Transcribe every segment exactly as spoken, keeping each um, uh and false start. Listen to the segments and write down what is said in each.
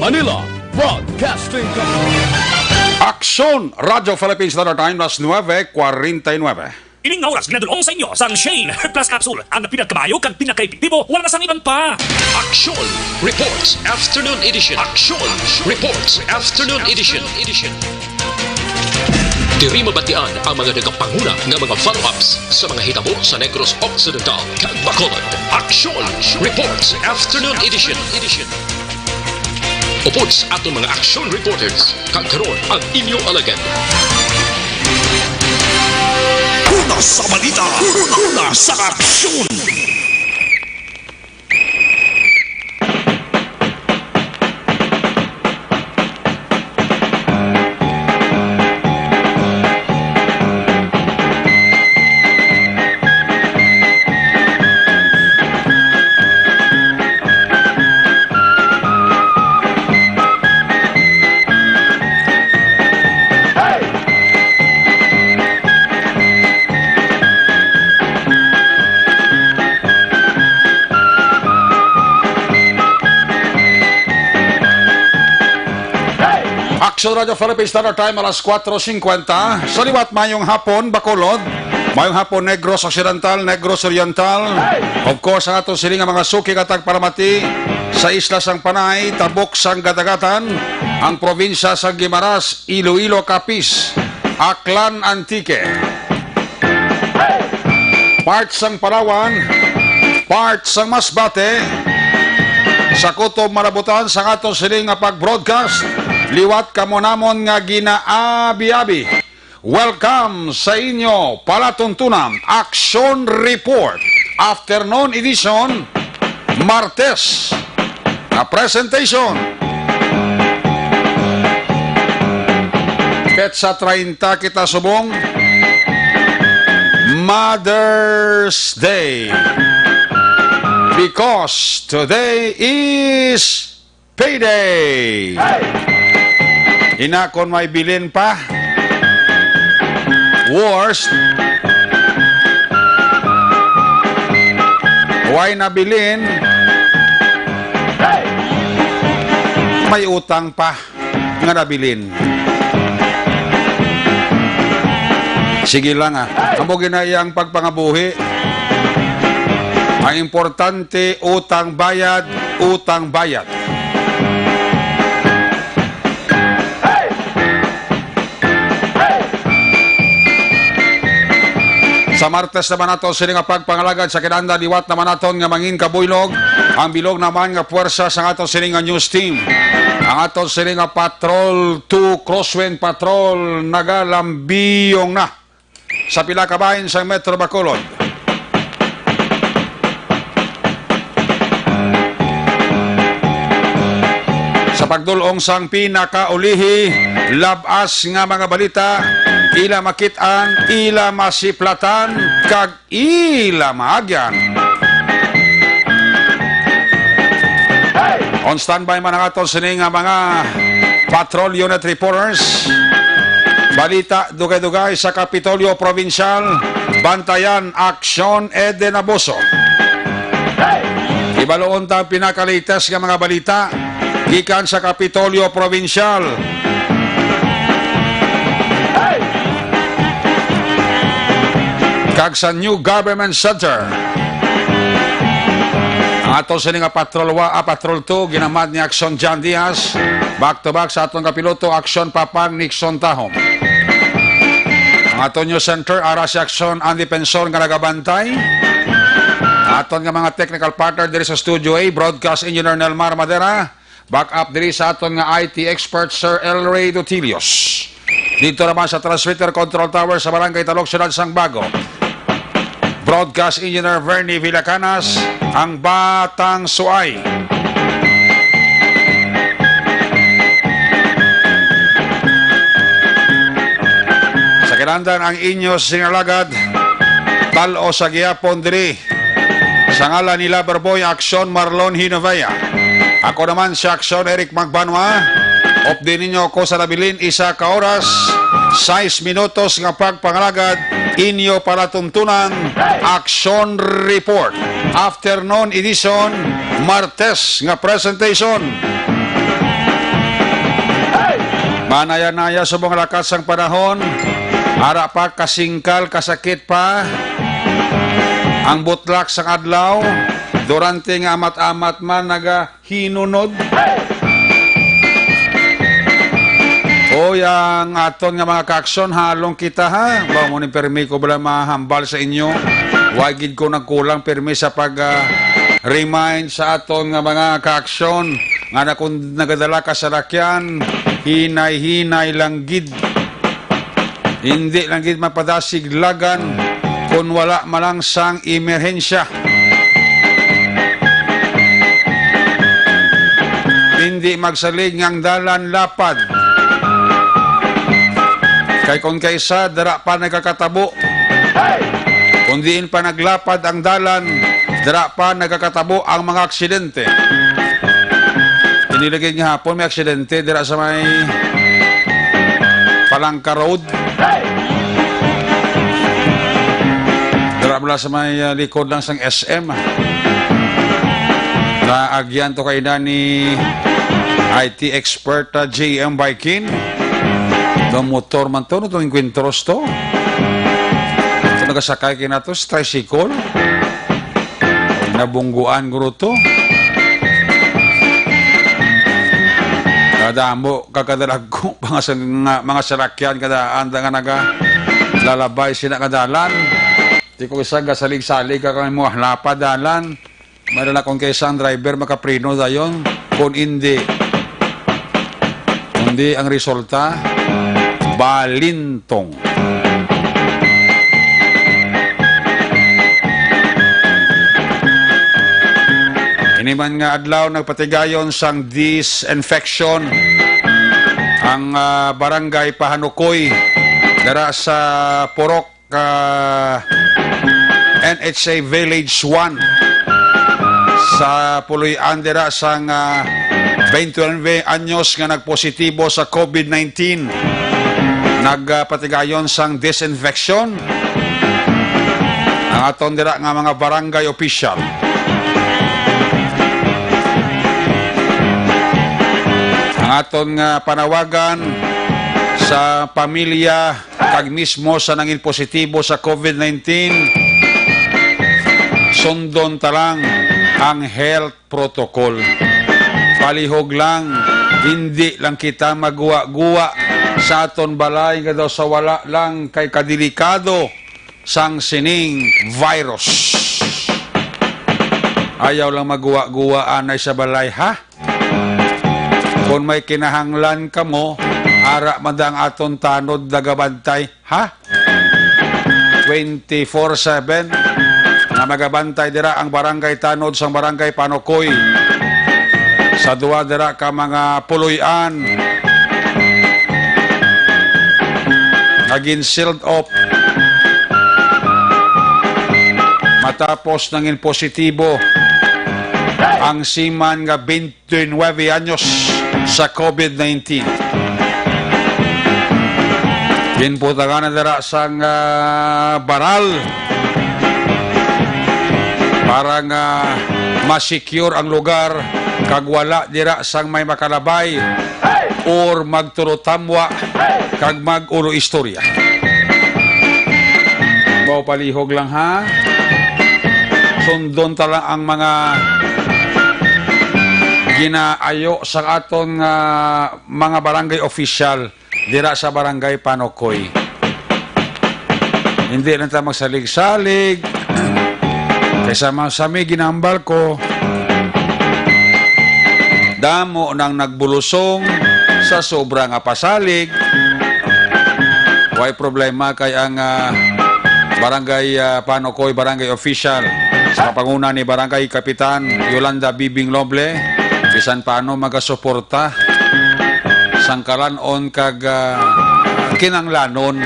Manila Broadcasting Company. Aksyon! Radyo Philippines Standard Time, las nuebe cuarenta y nueve. Ining nga oras ginadul-ong sa inyo sang Shane Plus Capsule, ang pinakamayo kag pinakaepektibo, wala na sang iban pa. Aksyon Reports Afternoon Edition. Aksyon Reports Afternoon Edition. Diri mabatian ang mga nagapanguna nga mga follow-ups sa mga hitabo sa Negros Occidental kag Bacolod. Aksyon Reports Afternoon Edition. Upod sa aton mga action reporters, kag karon ang inyo alagad. Una sa balita, una sa aksyon. Aksyon Radyo Philippines Standard Time, alas kuwatro singkwenta. Sa liwat, mayong hapon, Bacolod. Mayong hapon, Negros Occidental, Negros Oriental. Of course, ang aton sini nga mga suki nga tagparamati sa Isla sang Panay, Tabok sang Gadagatan, ang probinsya sang Guimaras, Iloilo, Capiz, Aklan, Antique. Part sang Palawan, part sang Masbate, sa kutob malabutan sang aton sini nga pag-broadcast, liwat kamo namon nga ginaabi-abi. Welcome sa inyo palatuntunan, Action Report, Afternoon Edition, Martes, nga presentation. Petsa treinta kita subong, Mother's Day. Because today is payday. Ina, kon may bilin pa. Worst. Way nabilin. May utang pa nga nabilin. Sige lang, ah. Amo gina iyang pagpangabuhi. Ang importante, utang bayad, utang bayad. Sa Martes naman nato sini nga pagpangalagad sa kinanda, liwat naman naton nga mangin kabuylog ang bilog naman nga puwersa sang ato sini nga news team. Ang ato sini nga Patrol two Crosswind Patrol nagalambiyong na sa pila ka bahin sa Metro Bacolod. Sa pagdul-ong sang pinakaulihi, lab-as nga mga balita, ila makit-an, ila masiplatan, kag ila maagyan. On standby man ang aton sini nga mga patrol unit reporters. Balita dugay-dugay sa Kapitolyo Provincial, Bantayan, Aksyon, Eden Abuso. Ibaluon ta ang pinaka-latest nga mga balita gikan sa Kapitolyo Provincial kag sa New Government Center. Ang ato sini nga Patrol wa, ah, Patrol two, ginamad ni Aksyon John Diaz. Back to back sa aton kapiloto, Aksyon Papang Nixon Tahom. Ang aton news center, ara si Aksyon ang depensor nga nagabantay. Aton nga mga technical partner diri sa Studio A, Broadcast Engineer Nelmar Madera. Back up diri sa aton nga I T expert, Sir El Rey Dutilios. Dito naman sa transmitter control tower sa Barangay Talok, Siyudad sang Bago, Broadcast Engineer Vernie Villacanas, ang Batang Suay. Sa kinahanglan ang inyo sinalagad, tal-o sa gihapon diri. Sa ngalan ni Loverboy Aksyon Marlon Hinovea, ako naman si Aksyon Eric Magbanwa. Updi ninyo ako sa nabilin isa ka oras, sais minutos nga pagpangalagad, inyo palatuntunan, Aksyon Report. Afternoon edition, Martes nga presentation. Panaya-naya subong lakat sang panahon, ara pa kasingkal, kasakit pa ang butlak sang adlaw, durante nga amat-amat man nagahinunod. Oy, ang aton nga mga kaaksyon, halong kita, ha? Ba mo ni permi ko bala mahambal sa inyo? Wa gid ko nagkulang permi sa pag, ah, remind sa aton nga mga kaaksyon nga na kung nagadala ka sa lakyan, hinay-hinay lang gid. Hindi lang gid mapadasig lagan kung wala man lang sang emerhensya. Hindi magsalig nga ang dalan lapad. Kay kung kaisa, dara pa nagakatabo. Kung diin pa naglapad ang dalan, dira pa nagakatabo ang mga aksidente. Inilagid nga hapon may aksidente dira sa may Palangka Road. Dira pala sa may, ah, likod lang sang S M, ah. Naagyan to kay na ni I T expert, ah, J M Baikin. Daw motor man to, no, itong engkwentros to. Ito nagasakay kay na to sa tricycle. Nabungguan guro to. Kadamo, kakadalagko, mga, sa-, nga, mga salakyan, kada anda nga naga lalabay sina kadalan. Di ko isa gasalig-salig ka kami mo halapa dalan. May dala kung kaisa ang driver makapreno dayon. Kung hindi, kundi ang resulta, balintong. Ini man nga adlaw, nagpatigayon sang disinfection ang, ah, barangay Pahanukoy dara sa Purok, ah, N H A Village one sa Puloy-an dira sang, ah, twenty-nine anyos nga nagpositibo sa COVID nineteen. Nagpatigayon sang disinfection ang aton dira nga mga barangay official. Ang aton nga panawagan sa pamilya kag mismo sa nangin positibo sa COVID nineteen, sundon ta lang ang health protocol. Palihog lang, hindi lang kita maguwa-guwa sa aton balay nga daw sa wala lang kay kadelikado sang sining virus. Ayaw lang maguwa-guwa anay sa balay, ha? Kon may kinahanglan kamo, ara man da ang aton tanod nagabantay, ha? Twenty-four seven nga magabantay dira ang barangay tanod sang barangay Panokoy. Sa duwa dira ka mga puloy-an nga gin-sealed off matapos nangin positibo ang seaman nga twenty-nine anyos sa COVID nineteen. Ginbutangan na dira sang, ah, baral para nga ma-secure ang lugar kag wala dira sang may makalabay or magtulotamwa kag mag-ulo istorya. Mao palihog lang, ha? Sundon ta lang ang mga ginaayo sa aton nga mga barangay official dira sa barangay Panokoy. Hindi lang ta magsalig-salig. Kay sama sa mi ginambal ko, damo nang nagbulusong sa sobra nga pasalig. Way problema kay ang, ah, barangay, ah, Panokoy, barangay official, sa kapanguna ni Barangay Kapitan Yolanda Bibing Loble, bisan paano magasuporta sang kalan-on kag, ah, kinanglanon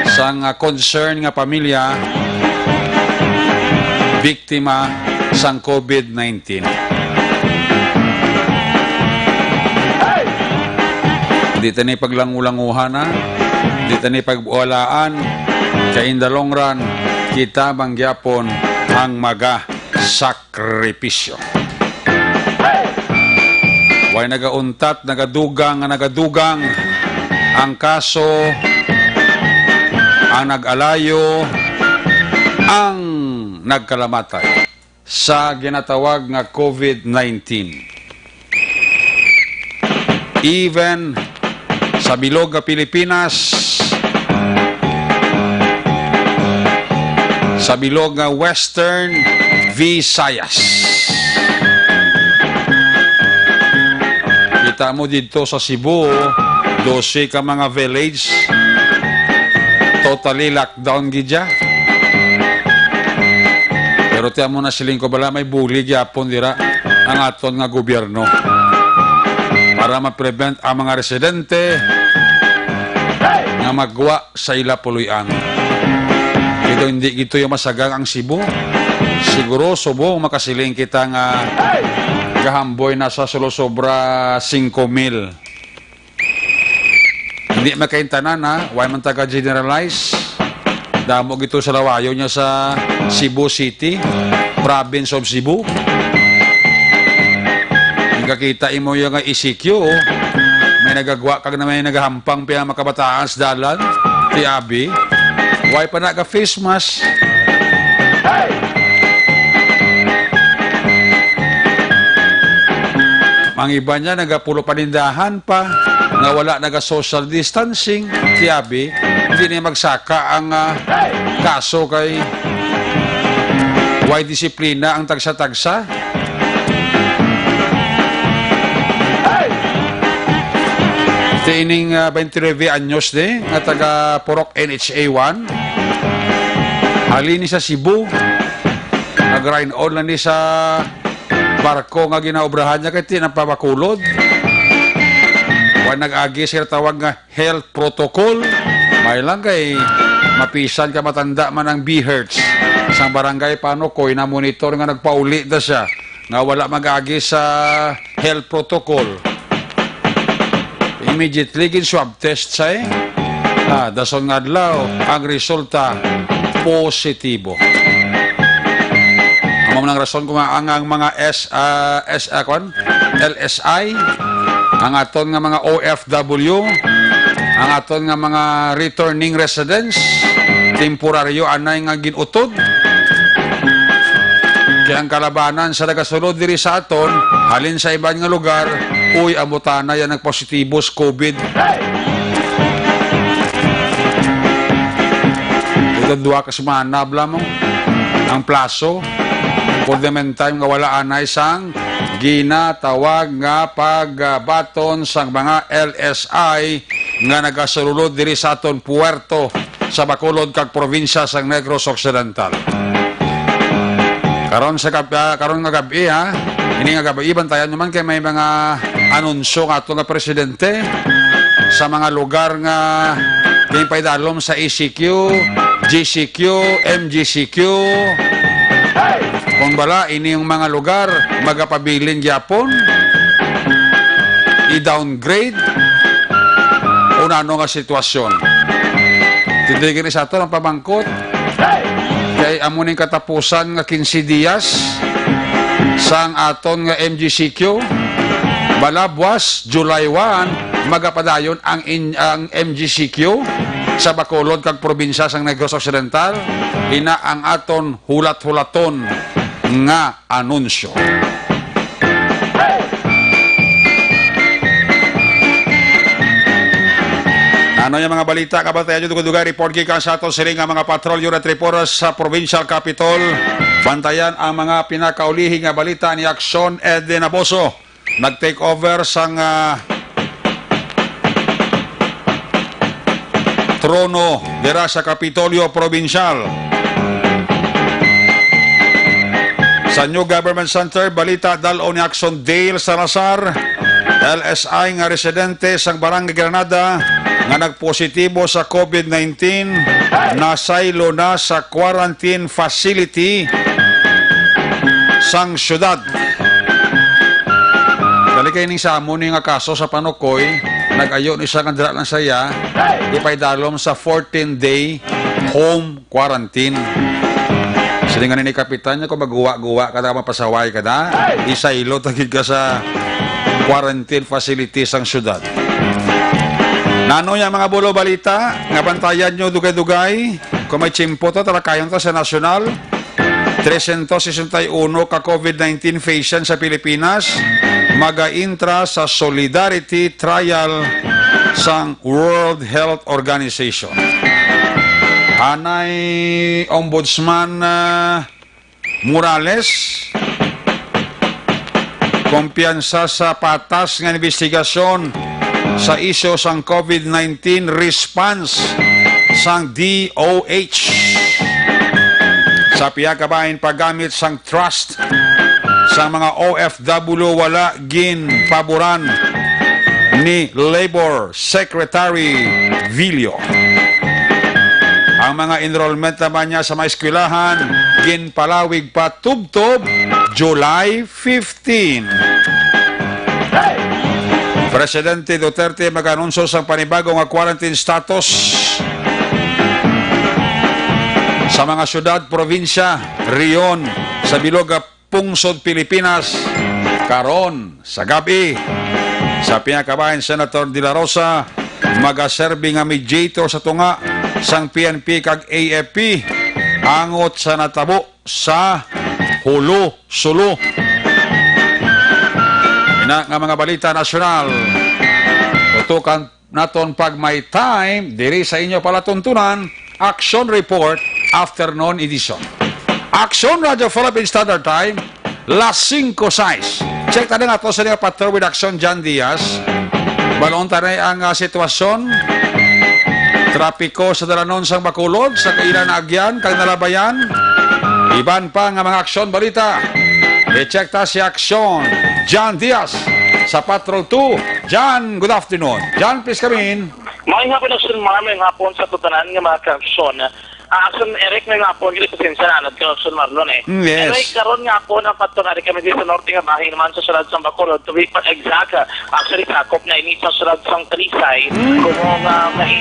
sang, ah, concern nga pamilya biktima sang COVID nineteen. Di ta ni paglangulanguhan, ha? Di ta ni pagwalaan. Kay in the long run, kita man gyapon ang magasakripisyo. Way Nagauntat, nagadugang nga nagadugang ang kaso, ang nag-alayo, ang nagkalamatay sa ginatawag nga COVID nineteen. Even sa bilog nga Pilipinas, sa bilog nga Western Visayas. Kita mo didto sa Cebu, dose ka mga village, totally lockdown gid ya. Pero tiyan mo na, siling ko bala, may buli gyapon dira ang aton nga gobyerno para ma-prevent ang mga residente nga magwa sa ila puloy-an. Pero hindi gito yung masagang ang Cebu. Siguro subong makasiling kita nga gahamboy na sa sulosobra singko mil. Hindi makaintanan, ha? Why man taga-generalize? Damo gito sa lawayo niya sa Cebu City, province of Cebu. Yung kakita imo yung E C Q, oh. May nagagwa kag na may nagahampang pa mga kabataan sa dalan. Ti abi, why pa na ka face mask? Ang iba niya nagapulo panindahan pa nga wala naga-social distancing. Ti abi, hindi na magsaka ang, ah, kaso kay way disiplina ang tagsa-tagsa. Ti ining, ah, twenty-nine anyos ni nga taga Purok N H A one. Halin ni sa Cebu. Nag-ride on lang ni sa barko nga ginaobrahan niya kay ti na pa Bacolod. Wa nag-agi sa tawag nga health protocol. May lang kay mapisan ka matanda man ang B H E R T S sang barangay Panokoy na monitor nga nagpauli da siya nga wala mag-agi sa health protocol. Immediately gin swab test siya eh. Ah, dason nga adlaw ang resulta positibo. Amo man ang rason kung ang, ang mga S, ah, S, ah, kwan? L S I, ang aton nga mga O F W, ang aton nga mga returning residents, temporaryo anay nga gin-utod. Kay ang kalabanan sa nagasulod diri sa aton, halin sa iban nga lugar, uy, amo ta na yan ang positibo sa COVID. Ito, duha ka semana bala mo ang plaso. For the meantime, nga wala anay sang ginatawag nga pagbaton sang mga L S I nga nagasulod diri sa aton puwerto sa Bacolod kag probinsya sang Negros Occidental. Karon sa gab-, ah, karon nga gab-i, ha, ini nga gab-i, bantayan nyo man kay may mga anunsyo nga ato nga presidente sa mga lugar nga ginpaidalom sa E C Q, G C Q, M G C Q. Kung bala, ini yung mga lugar, magapabilin gyapon, i-downgrade, o nano nga sitwasyon. Tindigan ni sa ato ang pamangkot. Kay amo ning katapusan nga quince dias sang aton nga M G C Q. Bala buwas, July one, magapadayon ang in-, ang M G C Q sa Bacolod kag probinsya sang Negros Occidental. Ina ang aton hulat-hulaton nga anunsyo. Ano yung mga balita, kababayan nyo, dugay-dugay, report gikan sa ato siring nga mga patrolyo nga triporas sa provincial capitol. Bantayan ang mga pinakaulihi nga balita ni Action Ed Naboso. Nag-take over sang, ah, trono dira sa Kapitolyo Probinsyal. Sa New Government Center, balita, dal-on ni Action Dale Salazar, L S I nga residente sang Barangay Granada nga nagpositibo sa COVID nineteen, nasaylo na sa quarantine facility sang syudad. Dali kay ning sa amo ni nga kaso sa Panukoy, nag-ayo ni siya nga dira lang saya, ipaidalom sa fourteen-day home quarantine. Silingan ni Kapitan niya, kung maguwa-guwa ka na, mapasaway ka na, isaylo ta gid ka sa quarantine facility sang syudad. Nano ya mga bulo balita nga bantayan nyo dugay-dugay? Kung may tiyempo ta, talakayon ta sa nasyonal. Trescientos sesenta y uno ka COVID nineteen patient sa Pilipinas maga-intra sa solidarity trial sang World Health Organization. Anay Ombudsman, ah, Morales, kumpiyansa sa patas nga investigasyon sa isyu sang COVID nineteen response sang D O H. Sa pihak ka bahin, paggamit sang trust sa mga O F W wala ginpaboran ni Labor Secretary Villo. Ang mga enrollment naman niya sa mga eskwelahan ginpalawig pa tubtob July fifteen. Presidente Duterte mag-anunsyo sang panibago nga quarantine status sa mga syudad, probinsya, rehiyon sa bilog nga pungsod Pilipinas karon sa gab-i. Sa pihak ka bahin, Senator De La Rosa magaserbi nga mediator sa tunga sang P N P kag A F P angot sa natabo sa Jolo, Sulu. Ina nga mga balita nasyonal, tutukan naton pag may time diri sa inyo palatuntunan, Action Report, Afternoon Edition. Action Radio Philippine Standard Time, las singko sais. Check ta nga to sa inyo, Patrol with Action, John Diaz. Balon ta na ang, ah, sitwasyon. Trapiko sa dalanon sang Bacolod, sa Kailan, Agyan, kag Nalabayan. Iban pa nga mga aksyon balita. I-check ta si Aksyon John Diaz sa Patrol two. John, good afternoon. John, please come in. Maayong hapon, Aksyon Mar, maayong hapon sa tutanan nga mga kaaksyon. Ah, Aksyon Eric, maayong hapon, gali pasensya na, nagka Aksyon Marlon eh. Mm, yes. Anyway, karon nga hapon, ang patungari kami dito sa norte nga bahin naman sa syudad sang Bacolod, to be pa-, exact, ah, actually, sakop na ini sa syudad sang Talisay. Mm. Kung, ah, may,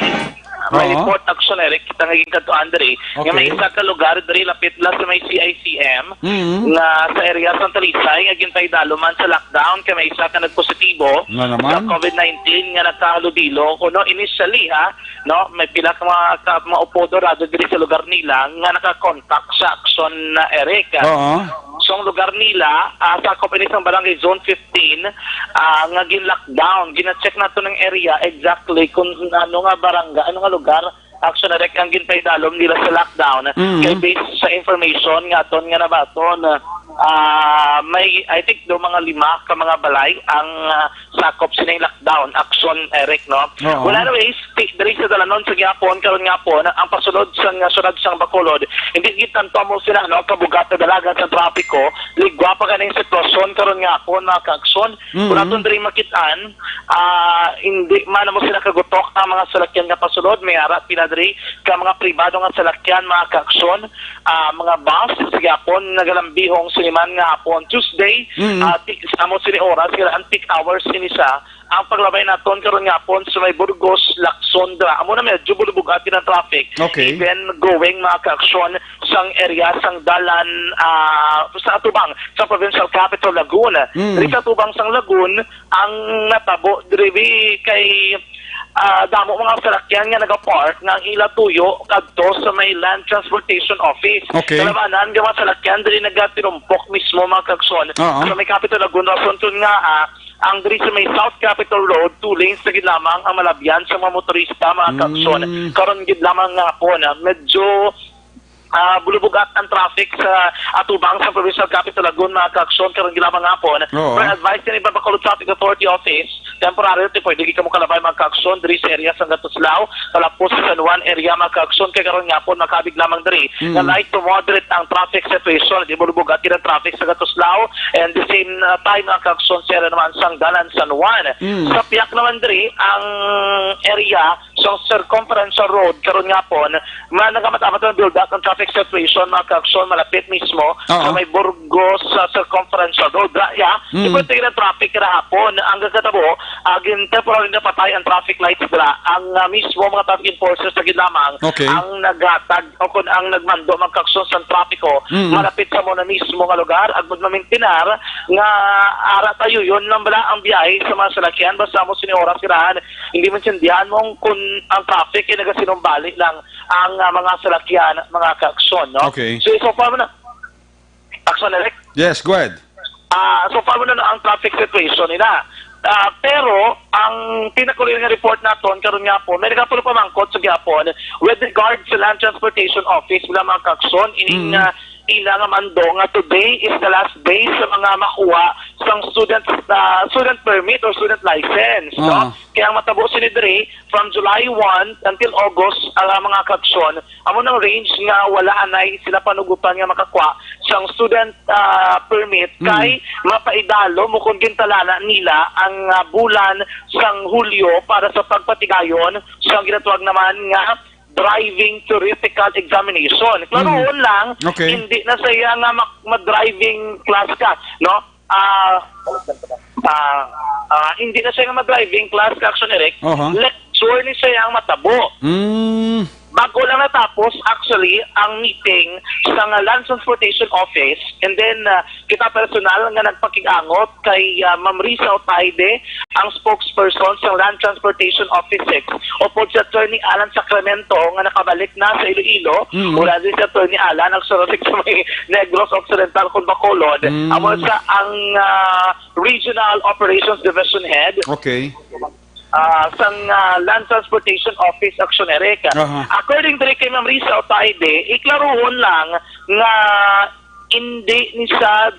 may Oo. report, Aksyon Eric, kita nga ginkadtuan diri, nga may Okay. isa ka lugar diri lapit la sa may C I C M, Mm. nga sa area sang Talisay, nga ginpaidalom man sa lockdown, kay may isa ka nagpositibo Nga naman? sa COVID nineteen nga nagkahalubilo. Kuno, initially, ha, no, may pila ka mga, ka, mga upo dorado diri sa lugar nila nga naka-contact sa Aksyon na Eric. Oo. So, ang lugar nila, ah, sakop ini sang Barangay Zone fifteen, ah, nga gin-lockdown. Gina-check nato ng area exactly kung ano nga barangay, ano nga lugar, Aksyon na Eric, ang ginpaidalom nila sa lockdown. Mm. Kay based sa information nga aton nga nabaton, ah, may, I think, do mga lima ka mga balay ang, ah, sakop sining lockdown, Aksyon Eric, no? Oo. Well, anyways, ti-, diri sa dalanon sa gihapon, karon nga po, na, ang pasulod sa nga syudad sang Bacolod, hindi gid tanto amo sila, no, kabugat na dalagan sa trapiko, ligwa pa ganing sitwasyon karon nga po, mga kaaksyon. Mm. Kung aton diri makitaan, ah, hindi man amo sila kagutok ang mga salakyan nga pasulod, may ara pila diri ka mga pribado nga salakyan, mga kaaksyon, ah, mga bus sa gihapon nagalambihong sini man nga hapon, Tuesday, Mm. ah, peak, amo sini oras, sila ang peak hours ini sa ang paglabay naton karon nga hapon sa may Burgos, Lacson, dira. Amo na medyo bulubog-at ang traffic. Okay. Even going, mga kaaksyon, sang area sang dalan, ah, sa atubang sa provincial capital Lagun. Mm. Diri sa atubang sang Lagun, ang natabo diri kay, ah, damo mga salakyan nga nagapark nga ang ila tuyo kadto sa may Land Transportation Office. Okay. Kalabanan nga mga salakyan diri nagatinumpok mismo, mga kaaksyon. Oo. Sa may capital Lagun, rason tun nga, ah, ang diri sa may South Capitol Road, two lanes na gid lamang ang malabyan sa mga motorista, mga kaaksyon. Mm. Karon gid lamang nga hapon, ah, medyo, ah, bulubog-at ang traffic sa atubang sa Provincial Capital Lagun, mga kaaksyon, karon gid lamang nga hapon. Oo. Pero advice ni Bacolod Traffic Authority Office, temporary, ti pwede gid kamo kalabay, mga kaaksyon, diri sa area sang Gatuslao, kalapos sa San Juan area, mga kaaksyon, kay karon nga hapon, makabig lamang diri Mm. nga light to moderate ang traffic situation. Di bulubog-at gid ang traffic sa Gatuslao, and the same, uh, time, mga kaaksyon, sa area naman sang Dalan San Juan. Mm. Sa pihak naman diri, ang area sa Circumferential Road karon nga hapon, ma-, nagamamat-amat ang build-up ng traffic situation, mga kaaksyon, malapit mismo Oo. sa may Burgos sa Circumferential Road. Ra-, ya, Mm. ikuha tingin ang traffic kahapon. Ang gagkatabo, agin temporary na patay ang traffic lights dira. Ang, ah, mismo mga traffic enforcers na gid lamang Okay. ang naghatag o kung ang nagmando, mga kaaksyon, sa trapiko Mm. malapit sa mo na mismo nga lugar. Agud mamintinar nga ara tayo, yun lang bala ang biyahe sa mga salakyan. Basta mo sini oras ganahan, hindi maintindihan mo kung ang traffic ay nagasinumbali lang ang, ah, mga salakyan, mga kaaksyon, no? Okay. So, so far mo na. Aksyon, Eric? Yes, go ahead. Ah, so far mo na ang traffic situation nila. Ah, pero ang pinakuli nga report naton karon nga po, may nagapulong pamangkot sa gihapon with regard sa Land Transportation Office, wala mga kaaksyon, ining, Mm. ah, ila nga mando nga today is the last day sa mga makuha sang student, ah, student permit or student license, no? Ah. Kaya ang matabo sini diri, from July one until August, ang mga kaaksyon, amo nang range nga wala anay sila panugutan nga makakuha sang student, ah, permit Mm. kay mapaidalo mo kung gintalana nila ang, ah, bulan sang Hulyo para sa pagpatigayon sa ginatawag naman nga driving theoretical examination. Klarohon Mm. lang, Okay. hindi na siya nga mak-, ma-driving class ka, no? Ah, ah, ah, hindi na siya nga ma-driving class ka, Action Eric. Oho. Lecture ni siya ang matabo. Mm. Bago lang natapos, actually, ang meeting sa nga Land Transportation Office, and then, ah, kita personal nga nagpakig-angot kay, ah, Ma'am Risa Otaide, ang spokesperson sa Land Transportation Office six, upod si Attorney Alan Sacramento nga nakabalik na sa Iloilo. Mm. Wala din si Attorney Alan, ang surotik sa may Negros Occidental, kung Bacolod. Mm. Amo sa ang, ah, Regional Operations Division Head. Okay. Ah, sang, ah, Land Transportation Office, Action Eric. Aha. According diri kay Ma'am Risa Otaide, iklaruhon lang nga hindi ni siya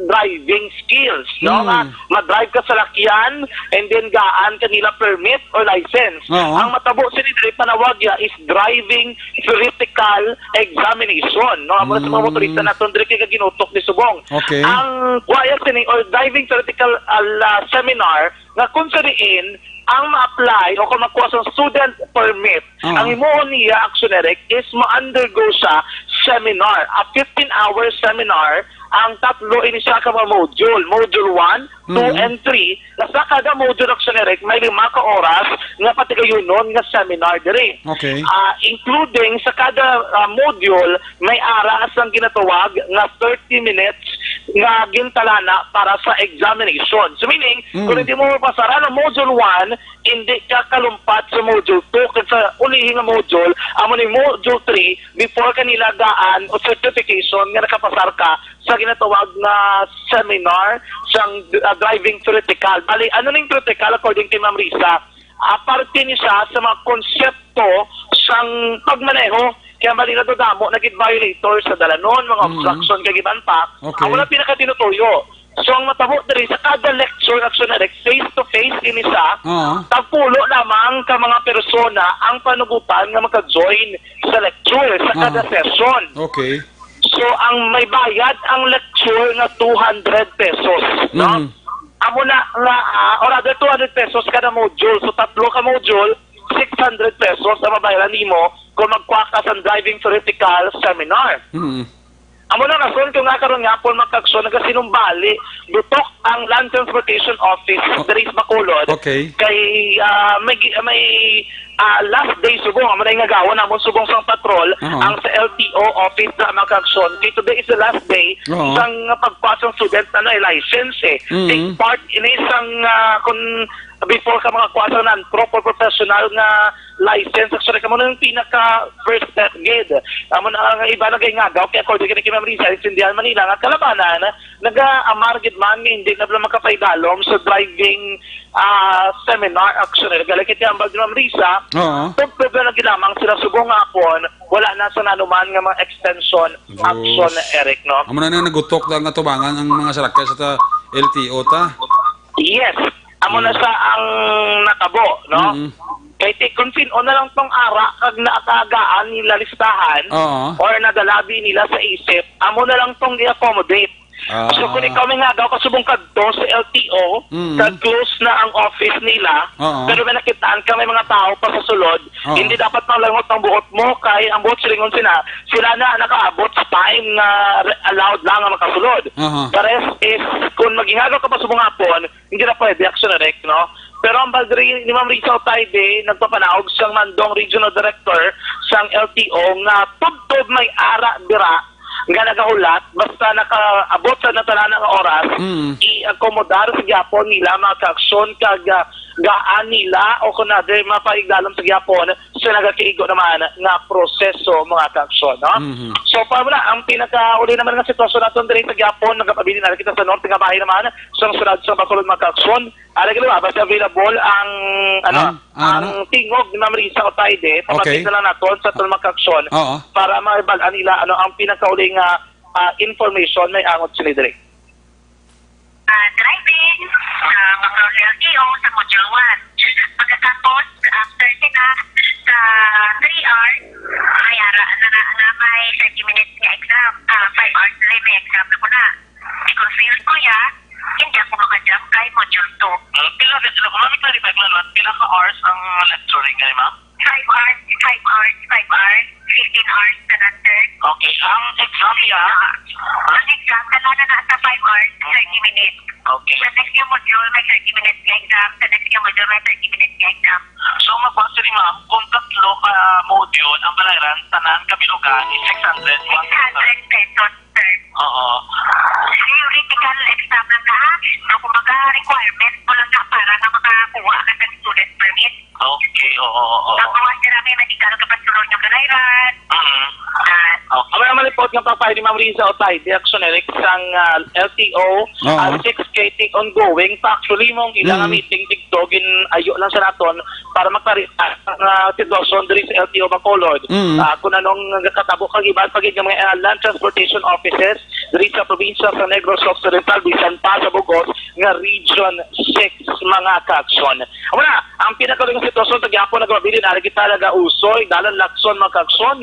driving skills, no? Mm. Nga ma-drive ka sa lakyan and then gaan kanila permit or license. Oo. Ang matabo sini diri panawag ya is driving theoretical examination, no? Amo na sa mga Mm. motorista naton diri kay ginutok ni subong. Okay. Ang kuwaya sini or driving theoretical, ah, seminar nga kung sa diin ang ma-apply o kung makuha sa student permit, Ah. ang himuon niya, Action Eric, is ma-undergo siya seminar, a fifteen-hour seminar, ang tatlo ini siya ka mga module, module one, two, Mm. and three, na sa kada module, Action Eric, may lima ka oras nga patigayunon nga seminar diri. Okay. Ah, including sa kada, ah, module, may ara sang ginatawag nga thirty minutes nga gintalana para sa examination. So, meaning, Mm. kung hindi mo mapasar ang module one, hindi ka kalumpat sa module two, kag sa ulihi nga module, amo ni module three, before ka nila gaan o certification nga nakapasar ka sa ginatawag nga seminar sang, ah, driving theoretical. Bali, ano ning theoretical according kay Ma'am Risa? Ah, parte ni siya sa mga konsepto sang pagmaneho. Kaya bali, nadadamo na gid violators sa dalanon, mga Mm. obstruction, kag iban pa. Okay. Amo na pinakatinutuyo. So, ang matabo diri sa kada lecture, Action Eric, face to face ini sa Oo. tagpulo lamang ka mga persona ang panugutan nga maka-join sa lecture sa kada Oo. session. Okay. So, ang may bayad ang lecture nga two hundred pesos, no? Mm. Amo na nga, ah, or rather, two hundred pesos kada module. So, tatlo ka module, six hundred pesos ang mabayaran nimo kung magkuha ka sa driving theoretical seminar. Mm. Amo na rason kung nga karon nga po, mga kaaksyon, nagasinumbali, dutok ang Land Transportation Office O-, diri sa Bacolod. Okay. Kay, ah, may gi-, may, ah, last day subong, amo na yung nagawa namon subong sang patrol, Oo. ang sa L T O office na, mga kaaksyon. Kay today is the last day Oo. sang pagkuha sang student na, na license, eh. Mm. Take part ini sang, ah, kung before ka makakuha sa non-prof or professional nga license, actually, kamo na yung pinaka first step gid. Amo na ang iba nagay ngagaw, kaya according kay Ma'am Risa, intindihan man nila nga kalabanan, nag-aamar gid man nga hindi na pala makapaidalom sa driving, ah, seminar, actually. Nagalik iti ambag ni Ma'am Risa, Oo. tugtog na lang gid lamang sila subong nga hapon, wala na sa nanuman nga mga extension Yes. action, Eric, no? Amo na na nagutok lang nga tubangan ang mga sarakay sa ta L T O ta. Yes. Amo na Mm. sa ang natabo, no? Mm. Kay ti-, kung sin-o na lang tong ara kag naatagaan nila listahan Oo. or nadalabi nila sa isip, amo na lang tong i-accommodate. Ah. So, kung ikaw may ngagaw ka subong kadto sa L T O, Mm. kag close na ang office nila, Oo. pero may nakitaan ka may mga tao pa sa sulod, Oo. hindi dapat malangot ang buot mo, kay ang buot silingon sina, sila na nakaabot sa time nga re-, allowed lang ang makasulod. Aha. The rest is, kung maghingagaw ka pa subong hapon, hindi na pwede, Action Direct, no? Pero ang bag ri-, ni Ma'am Risa Otaide, nagpapanaog sang Mandong Regional Director sang L T O nga tubtob may ara dira nga nagahulat, basta nakaabot sa natanan nga oras, Mm. i-akomodar sa gyapon nila mga kaaksyon kag, ah, gaan nila o kung other mapaigdalom sa gyapon sa nagakaigo naman nga proseso mga kaaksyon, no? Mhm. So, pa mo na, ang pinakauli naman nga sitwasyon naton diri sa gyapon, nagapabilin na kita sa norte nga bahin naman, sa sulod sa Bacolod mga kaaksyon, Ari gali ba, basta available ang, ano, Ang, ang ang ano? tingog ni Ma'am Risa Otaide, Okay. papatid na lang naton sa aton mga kaaksyon Oo. para mabal-an nila ano ang pinakauli nga, ah, information may angot sila diri. Ah, driving sa Bacolod L T O sa Module one. Pagkatapos, after sila sa three hours, may ara na, na, na may thirty minutes nga exam. Ah, five hours na may exam na ko na. Di ko feel ko ya, hindi ako makajump kay module two. Ah, pila ka sila? Kung may clarify ko lang, pila ka hours ang lecturing kayo, ma'am? Five hours, five hours, five hours, fifteen hours ka na, sir. Okay, ang exam niya? Ang exam, kailangan na sa five hours, thirty minutes. Okay. Sa next nga module, may thirty minutes nga exam. Sa next nga module, may thirty minutes nga exam. So, magbase ni ma'am, kung tatlo ka module ang bayaran, tanan kabilugan is six hundred. Six hundred pesos. Sir. Oo. Theoretical exam lang na, ha? So, kumbaga, requirement mo lang na para na makakuha ka ng student permit. Okay, oo, oo, oo. Tapos, sir, may medical ka pa sulod yung kalairan. Mm. Ah. Okay. Ang mga report nga pagpahin ni Ma'am Risa Otay, di Action Eric, sang, ah, L T O, Oo. ah, six K T ongoing. Pa, actually, mong ilang Mm. meeting dito, gin-ayo lang sa naton para maklarify ang, ah, sitwasyon diri sa L T O Bacolod. Mm. Ah, kung anong katabo kag iban pa gid nga mga, ah, land transportation offices, diri sa probinsya sa Negros Occidental, bisan pa sa bug-os nga Region six, mga kaaksyon. Amo na, ang pinakaulong sitwasyon sa gihapon, nagpabilin, ari kita nagausoy, dalan Lacson, mga kaaksyon.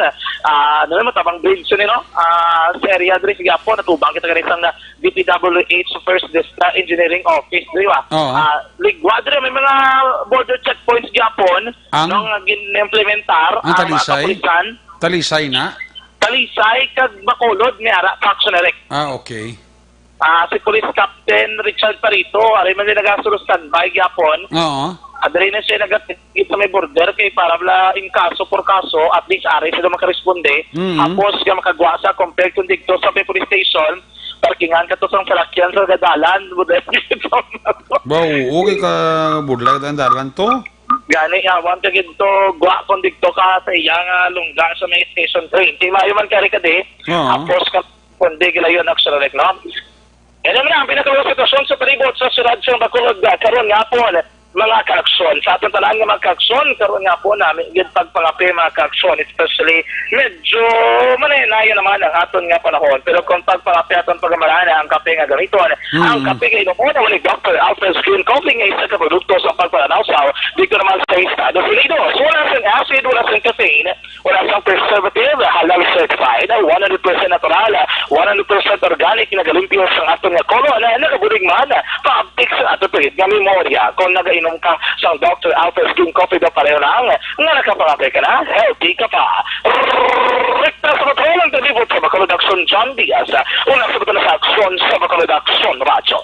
Ah, ano naman, tabang bridge ni, no? Ah, sa area diri sa gihapon, natubang kita gani sang D P W H First District Engineering Office, di ba? Oo. Ah, ligwad diri, may mga border checkpoints gihapon, Ang? no, nga gin-implementar Ang ang mga Talisay? kapulisan. Talisay na? Talisay kag Bacolod ni ara, kaaksyon, Eric. Ah, okay. Ah, si Police Captain Richard Parito, ari man din nagasulo standby gyapon. Oo. Ah, diri na siya nagatigit sa may border kay para bala in kaso por kaso, at least ari sila makaresponde. Mhm. Hapos nga makagwa sa compared kung dito sa may police station, parkingan ka to sa salakyan sa gadalan. Ba, oo, kay ka budlay ang dalan to. Gani, awan ka gito, gwa kung dito ka sa iya nga lungga sa may station three. Di maayo man kari ka di, Oo. Hapos ka, kundi gilayon ang sunod, no? Yan naman ang pinakaulong sitwasyon sa palibot sa siyudad sa Bacolod, ah, karon nga hapon, mga kaaksyon. Sa aton tanan nga mga kaaksyon, karon nga hapon, namin gid pagpangape, mga kaaksyon, especially medyo manaynayan naman ang aton nga panahon. Pero kung pagpangape aton pagamalaan, ang kape nga gamiton, ang Mm. kape nga inomon, wala Doctor Alfred's Green Coffee nga isa ka produkto sa pagpananaw sa dito naman sa Estados Unidos. Wala sing acid, wala sing caffeine, wala sang preservative, halal certified, one hundred percent natural, one hundred percent organic, nagalimpyo sang aton nga kolon, nagabulig man, paabtik sa aton tuig nga memorya. Kung nagainom ka sang Doctor Alfred's Green Coffee, daw pareho lang nga nakapangape ka na, healthy ka pa. Rekta sa patrol ang kalibot sa Bacolod Aksyon, John Diaz. Una sa bato na sa aksyon sa Bacolod Aksyon Radyo.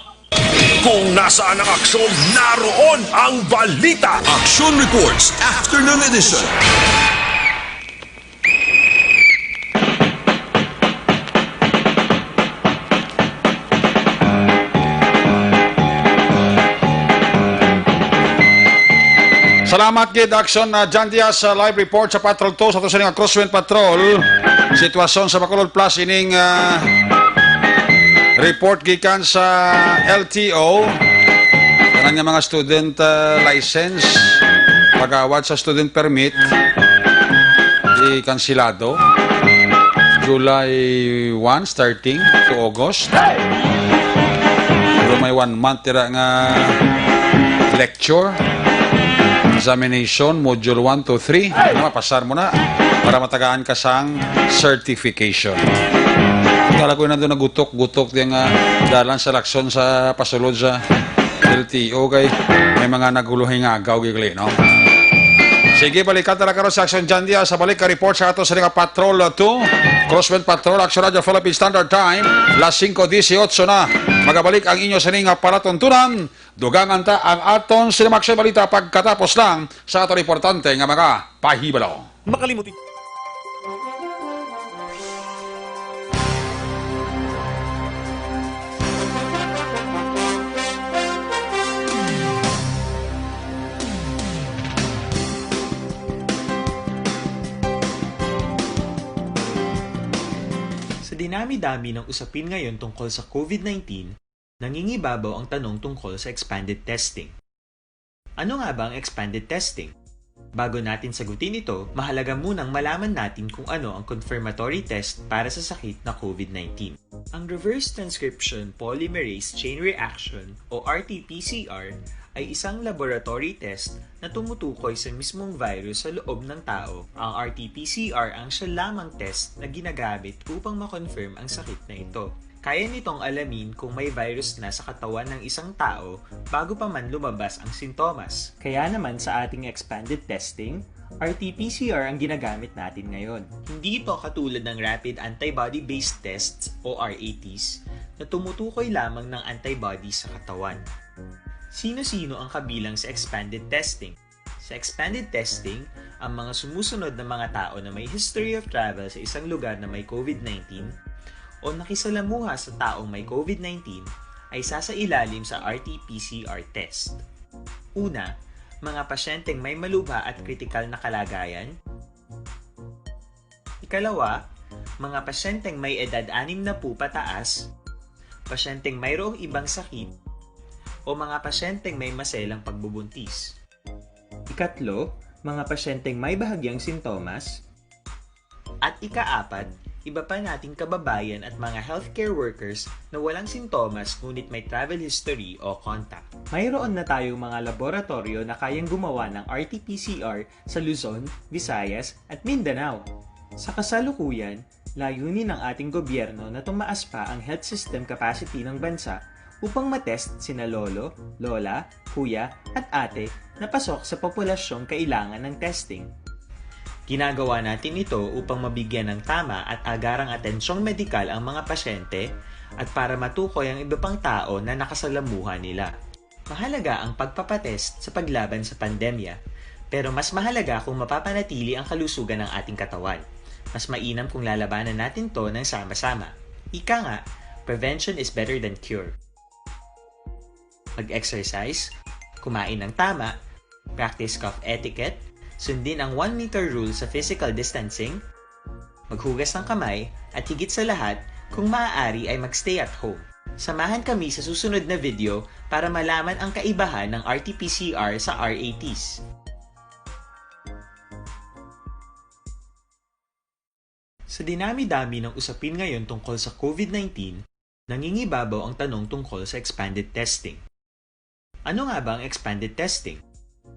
Kung nasaan ang aksyon, naroon ang balita. Action Reports, Afternoon Edition. Salamat gid, Action, uh, John Diaz, sa live report sa Patrol two, sa ato sining Crosswind Patrol. Sitwasyon sa Bacolod Plus ining, uh, report gikan sa L T O. Tanan nga mga student, uh, license, pag-awat sa student permit, ikansilado. July one starting to August. Pero may one month dira nga lecture, examination, module one to three. Ano, mapasar mo na para matagaan ka sang certification. Kala ko nandun nagutok-gutok yung, ah, dalan sa Lacson sa pasulod sa L T O kay may mga naguluhay nga agaw gigli, no? Sige, balikan ta na karon sa Action Jandia sa balik ka report sa ato sa nga Patrol two, Crosswind Patrol, Action Radio Philippine Standard Time, las singko dieciocho na. Magabalik ang inyo sa nga palatuntunan. Dugangan ta ang aton Cinemax balita pagkatapos lang sa aton importante nga mga pahibalo. Makalimutin. Sa dinami-dami ng usapin ngayon tungkol sa COVID nineteen, nangingibabaw ang tanong tungkol sa expanded testing. Ano nga ba ang expanded testing? Bago natin sagutin ito, mahalaga munang malaman natin kung ano ang confirmatory test para sa sakit na COVID nineteen. Ang reverse transcription polymerase chain reaction o R T P C R ay isang laboratory test na tumutukoy sa mismong virus sa loob ng tao. Ang R T P C R ang siya lamang test na ginagamit upang ma-confirm ang sakit na ito. Kaya nitong alamin kung may virus na sa katawan ng isang tao bago pa man lumabas ang sintomas. Kaya naman sa ating expanded testing, R T P C R ang ginagamit natin ngayon. Hindi ito katulad ng rapid antibody-based tests o R A Ts na tumutukoy lamang ng antibody sa katawan. Sino-sino ang kabilang sa expanded testing? Sa expanded testing, ang mga sumusunod na mga tao na may history of travel sa isang lugar na may COVID nineteen o nakisalamuha sa taong may COVID nineteen ay sasailalim sa R T P C R test. Una, mga pasyenteng may malubha at kritikal na kalagayan. Ikalawa, mga pasyenteng may edad anim na po pataas, pasyenteng mayroong ibang sakit, o mga pasyenteng may maselang pagbubuntis. Ikatlo, mga pasyenteng may bahagyang sintomas. At ikaapat, iba pa nating kababayan at mga healthcare workers na walang sintomas ngunit may travel history o contact. Mayroon na tayong mga laboratoryo na kayang gumawa ng R T P C R sa Luzon, Visayas, at Mindanao. Sa kasalukuyan, layunin ng ating gobyerno na tumaas pa ang health system capacity ng bansa upang matest sina lolo, lola, kuya, at ate na pasok sa populasyong kailangan ng testing. Ginagawa natin ito upang mabigyan ng tama at agarang atensyong medikal ang mga pasyente at para matukoy ang iba pang tao na nakasalamuha nila. Mahalaga ang pagpapatest sa paglaban sa pandemya, pero mas mahalaga kung mapapanatili ang kalusugan ng ating katawan. Mas mainam kung lalabanan natin to ng sama-sama. Ika nga, prevention is better than cure. Mag-exercise, kumain ng tama, practice cough etiquette, sundin ang one meter rule sa physical distancing, maghugas ng kamay, at higit sa lahat, kung maaari ay mag-stay at home. Samahan kami sa susunod na video para malaman ang kaibahan ng R T P C R sa R A Ts. Sa dinami-dami ng usapin ngayon tungkol sa COVID nineteen, nangingibabaw ang tanong tungkol sa expanded testing. Ano nga ba ang expanded testing?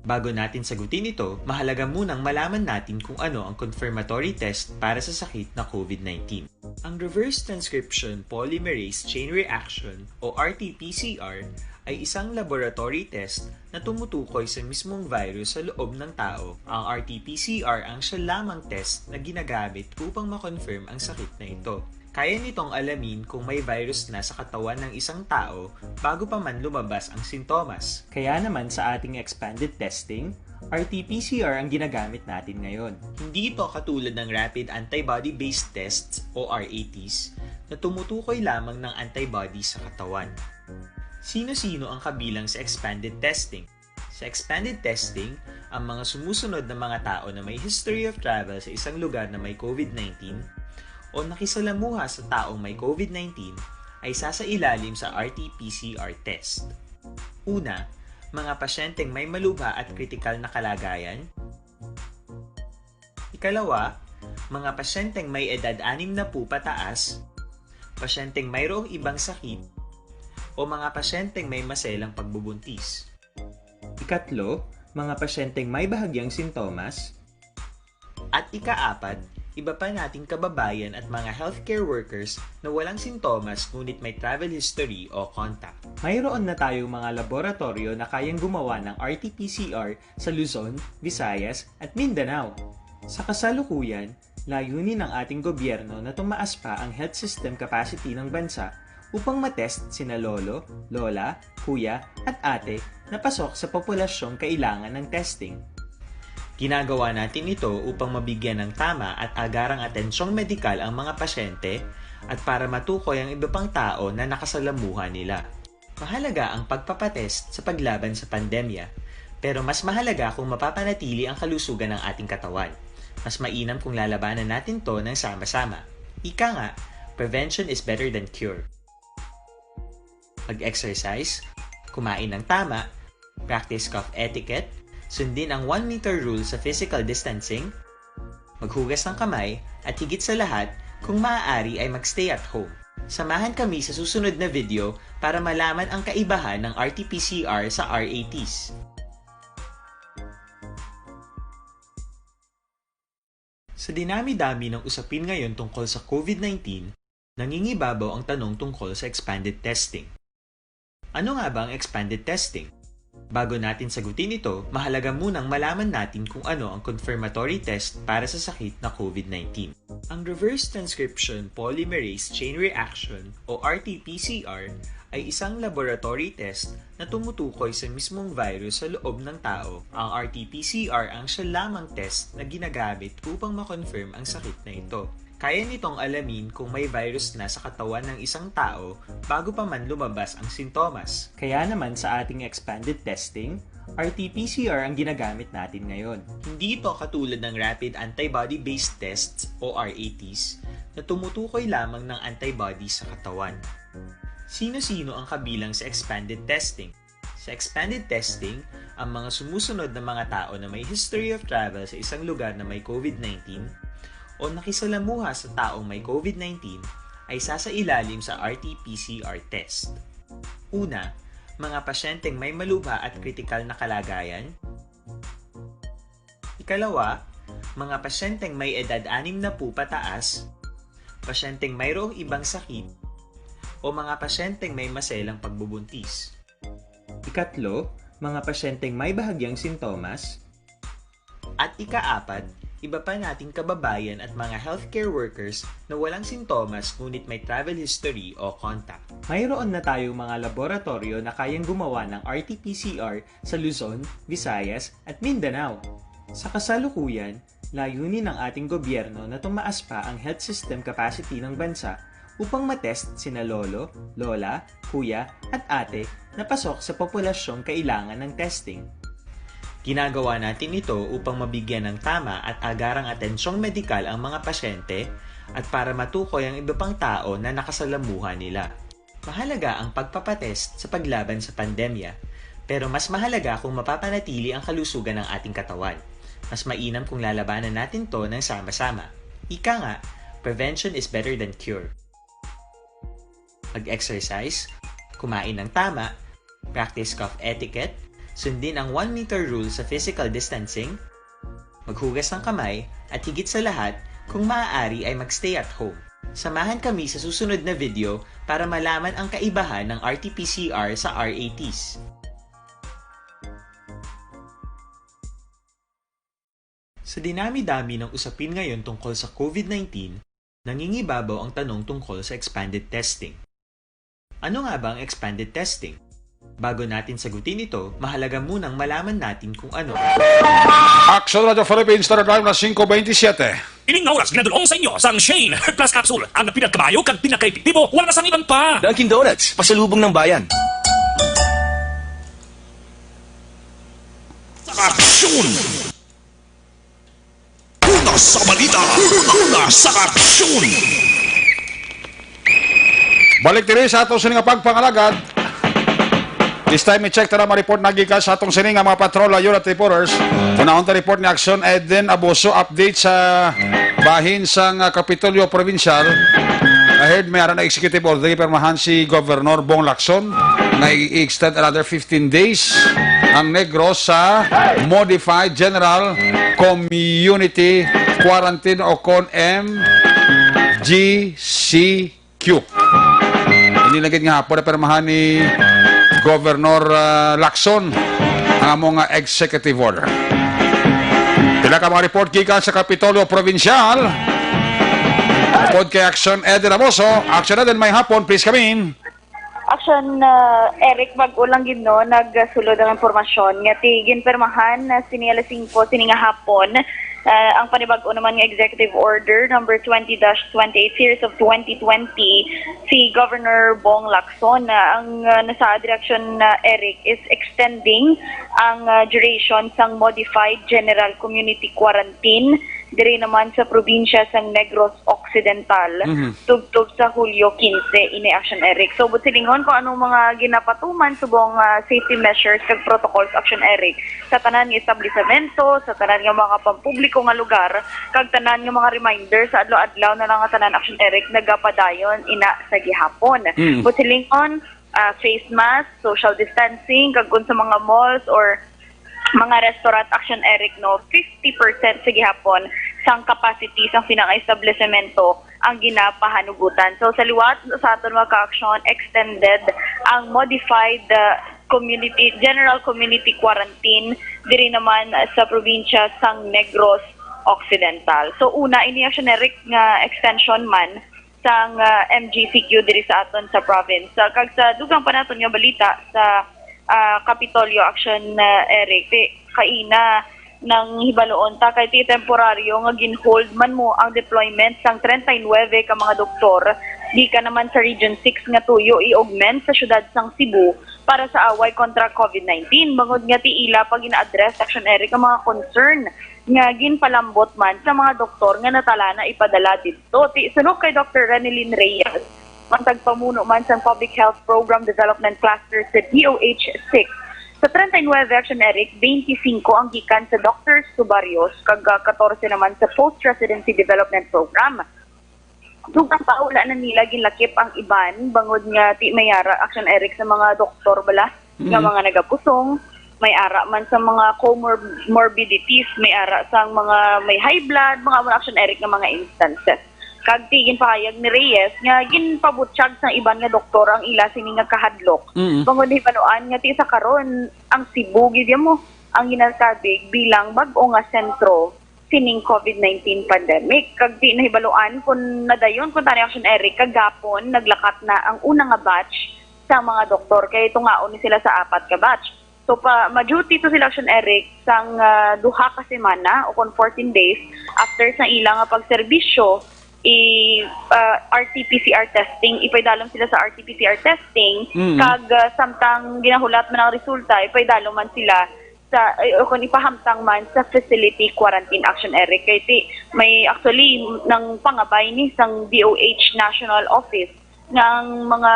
Bago natin sagutin ito, mahalaga munang malaman natin kung ano ang confirmatory test para sa sakit na COVID nineteen. Ang reverse transcription polymerase chain reaction o R T P C R ay isang laboratory test na tumutukoy sa mismong virus sa loob ng tao. Ang R T P C R ang siya lamang test na ginagamit upang ma-confirm ang sakit na ito. Kaya nitong alamin kung may virus na sa katawan ng isang tao bago pa man lumabas ang sintomas. Kaya naman sa ating expanded testing, R T P C R ang ginagamit natin ngayon. Hindi ito katulad ng rapid antibody-based tests o R A Ts na tumutukoy lamang ng antibody sa katawan. Sino-sino ang kabilang sa expanded testing? Sa expanded testing, ang mga sumusunod na mga tao na may history of travel sa isang lugar na may COVID nineteen o nakisalamuha sa taong may COVID nineteen ay sasailalim sa R T P C R test. Una, mga pasyenteng may malubha at kritikal na kalagayan. Ikalawa, mga pasyenteng may edad anim na po pataas, pasyenteng mayroong ibang sakit, o mga pasyenteng may maselang pagbubuntis. Ikatlo, mga pasyenteng may bahagyang sintomas. At ikaapat, Iba pa nating kababayan at mga healthcare workers na walang sintomas ngunit may travel history o contact. Mayroon na tayong mga laboratoryo na kayang gumawa ng R T P C R sa Luzon, Visayas, at Mindanao. Sa kasalukuyan, layunin ng ating gobyerno na tumaas pa ang health system capacity ng bansa upang matest sina lolo, lola, kuya, at ate na pasok sa populasyong kailangan ng testing. Ginagawa natin ito upang mabigyan ng tama at agarang atensyong medikal ang mga pasyente at para matukoy ang iba pang tao na nakasalamuha nila. Mahalaga ang pagpapatest sa paglaban sa pandemya, pero mas mahalaga kung mapapanatili ang kalusugan ng ating katawan. Mas mainam kung lalabanan natin to ng sama-sama. Ika nga, prevention is better than cure. Mag-exercise, kumain ng tama, practice cough etiquette, sundin ang one meter rule sa physical distancing, maghugas ng kamay, at higit sa lahat, kung maaari ay mag-stay at home. Samahan kami sa susunod na video para malaman ang kaibahan ng R T P C R sa R A Ts. Sa dinami-dami ng usapin ngayon tungkol sa COVID nineteen, nangingibabaw ang tanong tungkol sa expanded testing. Ano nga ba ang expanded testing? Bago natin sagutin ito, mahalaga munang malaman natin kung ano ang confirmatory test para sa sakit na COVID nineteen. Ang reverse transcription polymerase chain reaction o R T P C R ay isang laboratory test na tumutukoy sa mismong virus sa loob ng tao. Ang R T P C R ang siya lamang test na ginagamit upang ma-confirm ang sakit na ito. Kaya nitong alamin kung may virus na sa katawan ng isang tao bago pa man lumabas ang sintomas. Kaya naman sa ating expanded testing, R T P C R ang ginagamit natin ngayon. Hindi ito katulad ng rapid antibody-based tests o R A Ts na tumutukoy lamang ng antibodies sa katawan. Sino-sino ang kabilang sa expanded testing? Sa expanded testing, ang mga sumusunod na mga tao na may history of travel sa isang lugar na may COVID nineteen o nakisalamuha sa taong may COVID nineteen ay sasailalim sa R T P C R test. Una, mga pasyenteng may malubha at kritikal na kalagayan. Ikalawa, mga pasyenteng may edad anim na po pataas, pasyenteng mayroong ibang sakit, o mga pasyenteng may maselang pagbubuntis. Ikatlo, mga pasyenteng may bahagyang sintomas. At ikaapat, iba pa nating kababayan at mga healthcare workers na walang sintomas ngunit may travel history o contact. Mayroon na tayong mga laboratorio na kayang gumawa ng R T P C R sa Luzon, Visayas, at Mindanao. Sa kasalukuyan, layunin ng ating gobyerno na tumaas pa ang health system capacity ng bansa upang matest sina lolo, lola, kuya, at ate na pasok sa populasyong kailangan ng testing. Ginagawa natin ito upang mabigyan ng tama at agarang atensyong medikal ang mga pasyente at para matukoy ang iba pang tao na nakasalamuha nila. Mahalaga ang pagpapatest sa paglaban sa pandemya, pero mas mahalaga kung mapapanatili ang kalusugan ng ating katawan. Mas mainam kung lalabanan natin to ng sama-sama. Ika nga, prevention is better than cure. Mag-exercise, kumain ng tama, practice cough etiquette, sundin ang one meter rule sa physical distancing, maghugas ng kamay, at higit sa lahat, kung maaari ay mag-stay at home. Samahan kami sa susunod na video para malaman ang kaibahan ng R T P C R sa R A Ts. Sa dinami-dami ng usapin ngayon tungkol sa COVID nineteen, nangingibabaw ang tanong tungkol sa expanded testing. Ano nga ba ang expanded testing? Bago natin sagutin ito, mahalaga munang malaman natin kung ano. Action Radio Philippines, Standard Live na singko bentisiete. Ining nga oras ginadul-ong sa inyo sang Shane Heart Plus Capsule, ang pinagkabayo kag pinakaepektibo, wala na sang iban pa. Dunkin' Donuts, pasalubong ng bayan. Aksyon! Una sa balita, una sa aksyon. Balik diri sa ato sini nga pagpangalagad. This time, i-check ta na mga report na gikan sa atong sini nga mga patrol, layon at reporters. Unahon ta report ni Action Eden Aboso, update sa bahin sang, ah, Kapitolyo Provincial. Ahead, may ara na executive order, pirmahan si Governor Bong Lacson nga i-extend another fifteen days ang Negros sa Modified General Community quarantine o kon M G C Q. Ini lang gid nga hapon na pirmahan ni Governor, ah, Lacson ang among, ah, executive order. Pila ka mga report gikan sa Kapitolyo Provincial. Upod kay Action Ed Ramoso. Action Ed, may hapon, please come in. Action, ah, Eric, bag-o lang gid, no, nagsulod ang impormasyon nga ti ginpirmahan na sini alas singko sini nga hapon, ah, ang panibag-o naman nga Executive Order number twenty dash twenty-eight series of twenty twenty si Governor Bong Lacson, na ang, ah, nasa direksyon na, Eric, is extending ang, ah, duration sang modified general community quarantine diri naman sa probinsya sang Negros Occidental, Mhm. tubtob sa Hulyo quince ini, Action Eric. So, buot silingon, kung anong mga ginapatuman subong, ah, safety measures kag protocols, Action Eric, sa tanan nga establisamento, sa tanan nga mga pampubliko nga lugar, kag tanan nga mga reminder sa adlaw-adlaw na lang nga tanan, Action Eric, nagapadayon ina sa gihapon. Mm. Buot silingon, ah, face mask, social distancing, kag kung sa mga malls or mga restaurant, Action Eric, no, fifty percent sa gihapon sang capacity sang pinaka-establisemento ang ginapahanugutan. So, sa liwat sa aton mga ka-action, extended ang modified, uh, community, general community quarantine diri naman sa probinsya sang Negros Occidental. So, una, ini, Action Eric, nga extension man sang, ah, M G C Q diri sa aton sa province. Sa, kag sa dugang pa naton nga balita sa, ah, Kapitolyo, Action, ah, Eric, ti kaina nang hibaluon ta kay ti temporaryo nga gin-hold man mo ang deployment sang treinta y nueve ka mga doktor gikan naman sa Region six nga tuyo i-augment sa siyudad sang Cebu para sa away kontra COVID nineteen, bangod nga ti ila pa gina-address, Action Eric, ang mga concern nga ginpalambot man sa mga doktor nga natala na ipadala didto. Ti, suno kay Doctor Renelyn Reyes, ang tagpamuno man sang Public Health Program Development Cluster sa D O H six, sa treinta y nueve, Action Eric, twenty-five ang gikan sa Doctors to Barrios, kag, ah, katorse naman sa Post Residency Development Program. Dugang pa, wala na nila ginlakip ang iban, bangod nga ti may ara, Action Eric, sa mga doktor bala nga Mm. mga nagapusong, may ara man sa mga comorbidities, may ara sang mga may high blood, mga, mga, Action Eric, nga mga instances. Kag ti ginpahayag ni Reyes nga ginpabutyag sang iban nga doktor ang ila sini nga kahadlok. Mm. Bangod hibaluan nga ti sa karon ang Cebu gid mo ang ginasabig bilang bag-o nga sentro sining COVID nineteen pandemic. Kag di nahibaluan kung nadayon, kung tani, Action Eric, kagapon naglakat na ang una nga batch sa mga doktor, kay tungaon ni sila sa apat ka batch. So, pa, ma-duty to sila, Action Eric, sang, ah, duha ka semana o kon fourteen days after sa ila nga pagserbisyo, i, ah, R T P C R testing, ipaidalom sila sa R T P C R testing, Mm. kag, ah, samtang ginahulat man ang resulta, ipaidalom man sila sa, ay, o kung ipahamtang man sa facility quarantine, Action Eric. Kay ti, may actually nang pangabay ni sang D O H National Office nga ang mga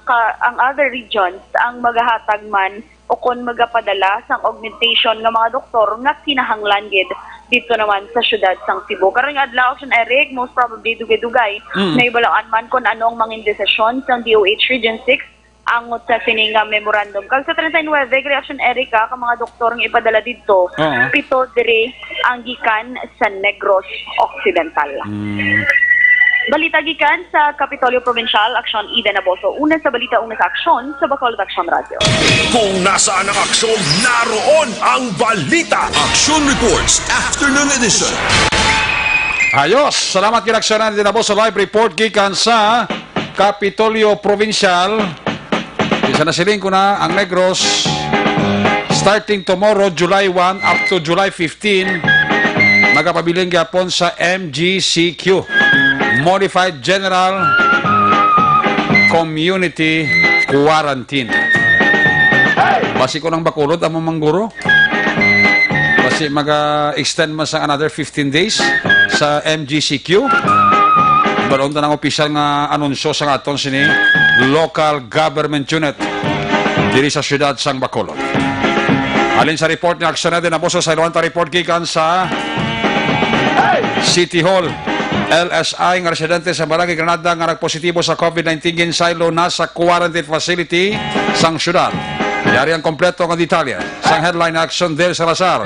ka-, ang other regions ang magahatag man o kon magapadala sang augmentation nga mga doktor nga kinahanglan gid dito naman sa siyudad sang Cebu. Karong adlaw, Action Eric, most probably dugay-dugay Mm. na ibalaan man kung ano ang mga desisyon sang D O H Region six angot sa sini nga memorandum. Kag sa treinta y nueve, Action Eric, ka mga doktor nga ipadala didto, Oo. pito diri ang gikan sa Negros Occidental. Mm. Balita gikan sa Kapitolyo Provincial, Action Eden Aboso. Una sa balita, una sa aksyon, sa Bacolod Action Radio. Kung nasaan ang aksyon, naroon ang balita. Action Reports, Afternoon Edition. Ayos! Salamat gid, Action Eden Aboso. Live report gikan sa Kapitolyo Provincial. Isa na siling ko na ang Negros. Starting tomorrow, July one, up to July fifteen, magapabilin gyapon sa M G C Q, Modified General Community Quarantine. Basi ko nang Bacolod, amo mangguro. Basi maga-extend man sa another fifteen days sa M G C Q. Balon ta ng opisyal nga anunsyo sa aton sini local government unit diri sa siyudad sang Bacolod. Alin sa report ni Action Eden Aboso, sa iluhan ta report gikan sa City Hall. L S I nga residente sa Barangay Granada nga nagpositibo sa COVID nineteen ginsaylo na sa quarantine facility sang siyudad. Yari ang kompleto nga detalye sang headline, Action Dale Salazar.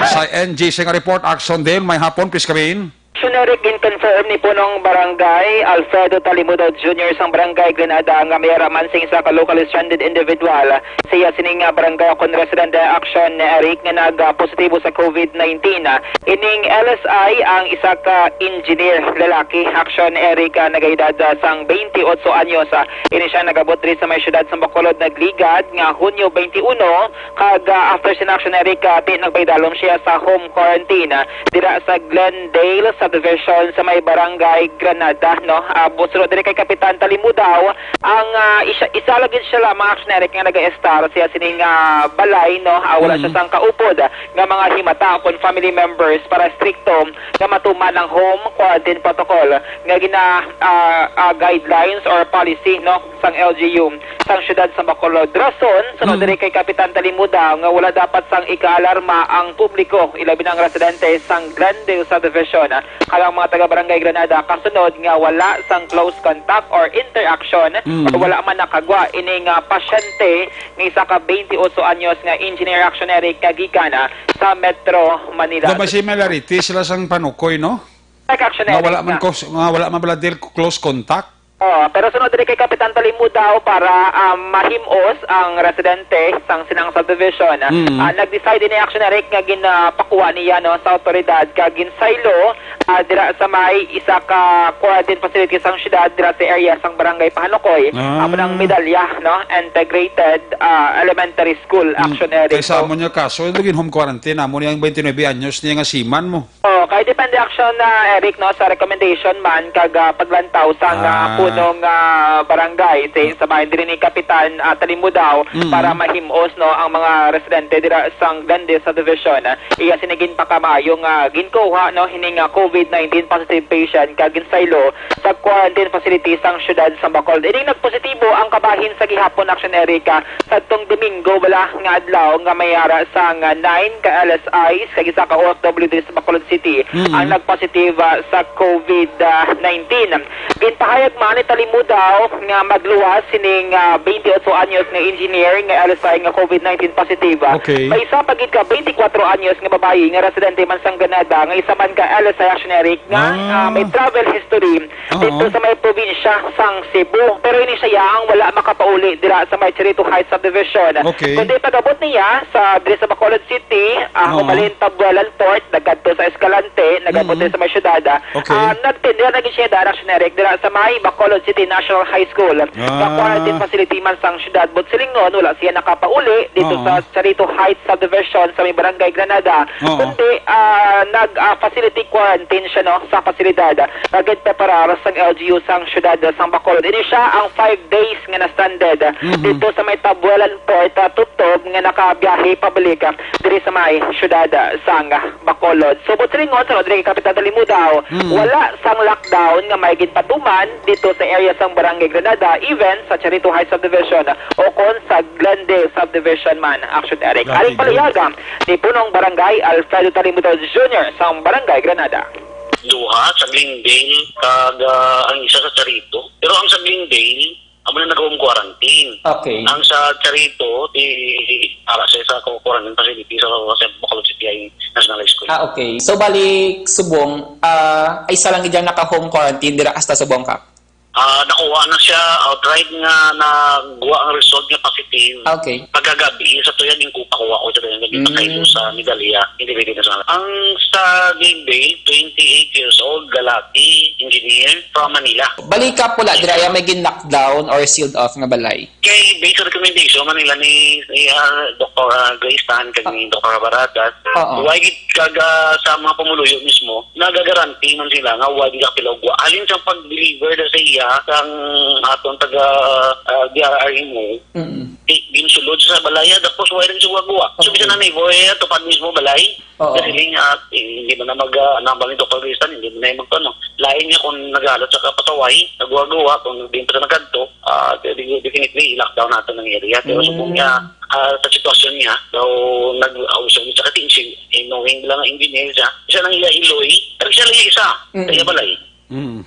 Sa N G C nga report, Action Dale, may hapon, please come in. Action Eric, gin-confirm ni Punong Barangay Alfredo Talimudaw Junior sang Barangay Granada nga may ara man sing isa ka locally stranded individual sa iya sining, ah, barangay kon residente, Action Eric, nga nag, ah, positibo sa COVID nineteen. Ining L S I ang isa ka engineer, lalaki, Action Eric, ah, nagaedad, ah, sang twenty-eight anyos. Ah, ini sia nagabot diri sa may siyudad sa Bacolod, nagligad nga Hunyo twenty-uno, kag, ah, after sina, Action Eric, ah, ti nagpaidalom siya sa home quarantine, ah, dira sa Glendale Subdivision sa may Barangay Granada, no? Ah, buot silingon diri kay Kapitan Talimudaw, ang, ah, isa, isa lang gid siya lamang, Action Eric, nga nagaestar siya sining, ah, balay, no? Ah, wala siya Mm. sang kaupod nga mga himata kon family members para strikto nga matuman ang home quarantine protocol nga gina, ah, ah, guidelines or policy, no, sang L G U sang siyudad sa Bacolod. Rason, suno Mm. diri kay Kapitan Talimudaw, nga wala dapat sang ikaalarma ang publiko, ilabi na ang residente sang Glendale Subdivision, ah, kag ang mga taga Barangay Granada, kasunod nga wala sang close contact or interaction Mm. or wala man nakagwa ining, ah, pasyente nga isa ka twenty-eight anyos nga engineer, Action Eric, nga gikan, ah, sa Metro Manila. Daw may similarity sila sang Panukoy, no? Correct, Action Nga Eric, wala man nga. Close, nga wala man bala diri close contact. Oo, pero sunod diri kay Kapitan Talimudaw para, ah, mahim-os ang residente sang sinang subdivision. Mm. Ah, nag-decide ini, Action Eric, nga ginapakuha niya, no, sa awtoridad kag ginsaylo, ah, dira sa may isa ka quarantine facility sang siyudad, dira sa area sang Barangay Pahanukoy. Ah. Amo nang Medalya, no, Integrated, ah, Elementary School, Mm. Action Eric. Kay sa So, amo niya kaso, ito gin home quarantine, amo niya ang twenty-nine anyos niya nga seaman mo. Oh, kay depende, Action, ah, Eric, no, sa recommendation man kag, ah, paglantaw sang, ah, Ah. punong, ah, barangay sa, sa bahin diri ni Kapitan, ah, Talimudaw Mm. para mahim-os, no, ang mga residente dira sang Glendale Subdivision. Iya sini ginpakamaayo nga ginkuha, no, hining, ah, COVID nineteen positive patient kag ginsaylo sa quarantine facility sang siyudad sa Bacolod. Ining nagpositibo ang kabahin sa gihapon, Action Eric, ah, sadtong Domingo bala nga adlaw nga may ara sang, ah, nine ka L S Is kag isa ka O F W diri sa Bacolod City Mm. ang nagpositive, ah, sa COVID nineteen. Ginpahayag man ni Talimudaw nga magluwas sining, ah, twenty-eight anyos nga engineer nga L S I nga COVID nineteen positive. Okay. May isa pa gid ka twenty-four anyos nga babayi nga residente man sang Granada nga isa man ka L S I, Action Eric, nga, Ah. ah, may travel history Oo. dito sa may probinsya sang Cebu. Pero ini siya ang wala makapauli dira sa may Charito Heights Subdivision. Okay. Kundi pag-abot niya sa, diri sa Bacolod City, ah, Oo. humalin Tabuelan Port, nagkadto sa Escalante, nag-abot Mm. din sa may syudad, ah, Okay. ah, nagtindera na gid siya dara, Action Eric, dira sa may Bacolod City National High School. Nga Ah. quarantine facility man sang syudad, but silingon, wala siya nakapauli dito Oo. sa Charito Heights Subdivision sa may Barangay Granada. Oo. Kundi, ah, nag, ah, facility quarantine siya, no, sa pasilidad nga ginpreparar sang L G U sang syudad sang Bacolod. Ini siya ang five days nga na-stranded Mhm. dito sa may Tabuelan Port, ah, tubtob nga nakabiyahe pabalik, ah, diri sa may syudad, ah, sang Bacolod. So, buot silingon, sa diri kay Kapitan Talimudaw, Mm. wala sang lockdown nga may ginpatuman dito sa area sang Barangay Granada, even sa Charito Heights Subdivision o kon sa Glendale Subdivision man, Action Eric. Very Aling good. Palayaga ni Punong Barangay Alfredo Talimudaw Junior sang Barangay Granada. Duha sa Glendale, kag, ah, ang isa sa Charito. Pero ang sa Glendale, amo na nag-home quarantine. Okay. Ang sa Charito, di, ara sa isa ka quarantine facility sa, sa Bacolod City High National High School. Ah, okay. So, bali, subong, ah, ay isa lang gid ang naka-home quarantine dira hasta subong ka? Ah, nakuha na siya outright nga nagwa ang result nga positive. Okay. Pagkagabi, sa tuya, ginkuha ko sa tuya, Mm. ginpakaylo sa Medalya, Integrated National. Ang sa Glendale, twenty-eight years old, lalaki, engineer, from Manila. Bali ka pula, dira, ya may gin-lockdown or sealed off nga balay? Kay based sa recommendation man nila ni, ni, ah, Doktor, ah, Grace Tan kag ni Ah. Doktor Baradas, Oo. why gid kag, ah, sa mga pumuluyo mismo, nagagaranti man sila nga why gid apil og wa. Halin sa pag-deliver na sa iya sang aton taga, ah, D R R M O, Mm. i-, ginsulod sa balaya, tapos why rin siya guwa. So, Okay. bisan na ni, boy, tupad mismo balay. Oo. Kasi nga, eh, hindi mo na mag, ah, ano, ang bang doktor Tristan, hindi mo na yung magkano. Lain niya kung naghalat sa kapataway, nagwagawa, kung hindi pa sa nagkadto, ah, di-, di-, definitely, i-lockdown natin ang area. Pero Mm. subong niya, ah, sa sitwasyon niya, daw nag-auso niya sa katingsin, eh, knowing lang ang engineer siya, siya nang iya iloy, pero siya lang yung isa, Mm. sa iya balay. Mm.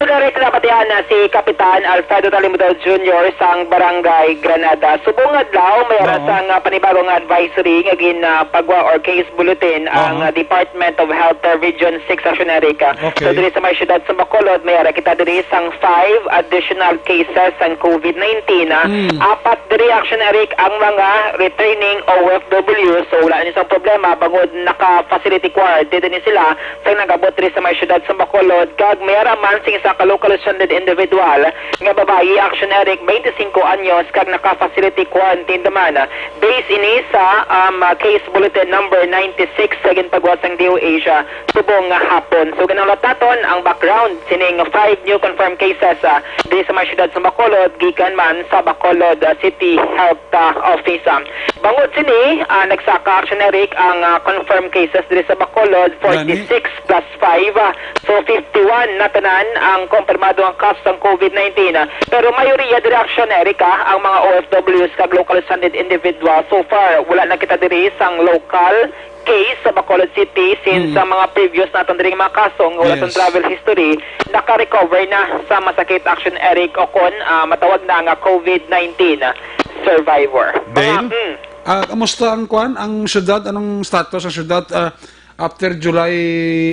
Direk, napatihan na si Kapitan Alfredo Talimudal Junior sang Barangay Granada. Subong adlaw, may ara Oo. sang, ah, panibago nga advisory nga ginapagwa or case bulletin ang, Oo. ah, Department of Health, ah, Region six, Action Erica. Okay. So, diri sa may siyudad sa Bacolod, may ara kita diri sang five additional cases sang covid nineteen, ah. Mm. Apat diri, Action Eric, ang mga returning O F W. So, wala ni sang problema bangod naka-facility quarantine din sila. Sa nagabot diri sa may siyudad sa Bacolod, kag may ara man sing isa ka locally stranded individual nga babayi, Action Eric, twenty-cinco anyos, kag naka-facility quarantine naman. Base ini sa, um, case bulletin number ninety-six sa ginpagwa sang D O H, ah, subong nga hapon. So, ginahulat naton ang background sining five new confirmed cases, ah, diri sa may siyudad sa Bacolod, gikan man sa Bacolod, ah, City Health, ah, Office, ah. Bangod sini, ah, nagsaka, Action Eric, ang, ah, confirmed cases diri sa Bacolod, Gani? forty-six plus five, ah, so fifty-one na tanan ang kompirmado ang kaso sang covid nineteen, ah. Pero mayoriya diri, Action Eric, ah, ang mga O F Ws kag locally stranded individual. So far, wala na kita diri sang local case sa Bacolod City since Mm. sa mga previous naton diri mga kaso nga wala sang Yes. travel history, naka-recover na sa masakit, Action Eric, o kon, ah, matawag na nga covid nineteen survivor. Mga, Dale? mm. Ah, kamusta ang kwan, ang syudad? Anong status ang syudad, ah, after July,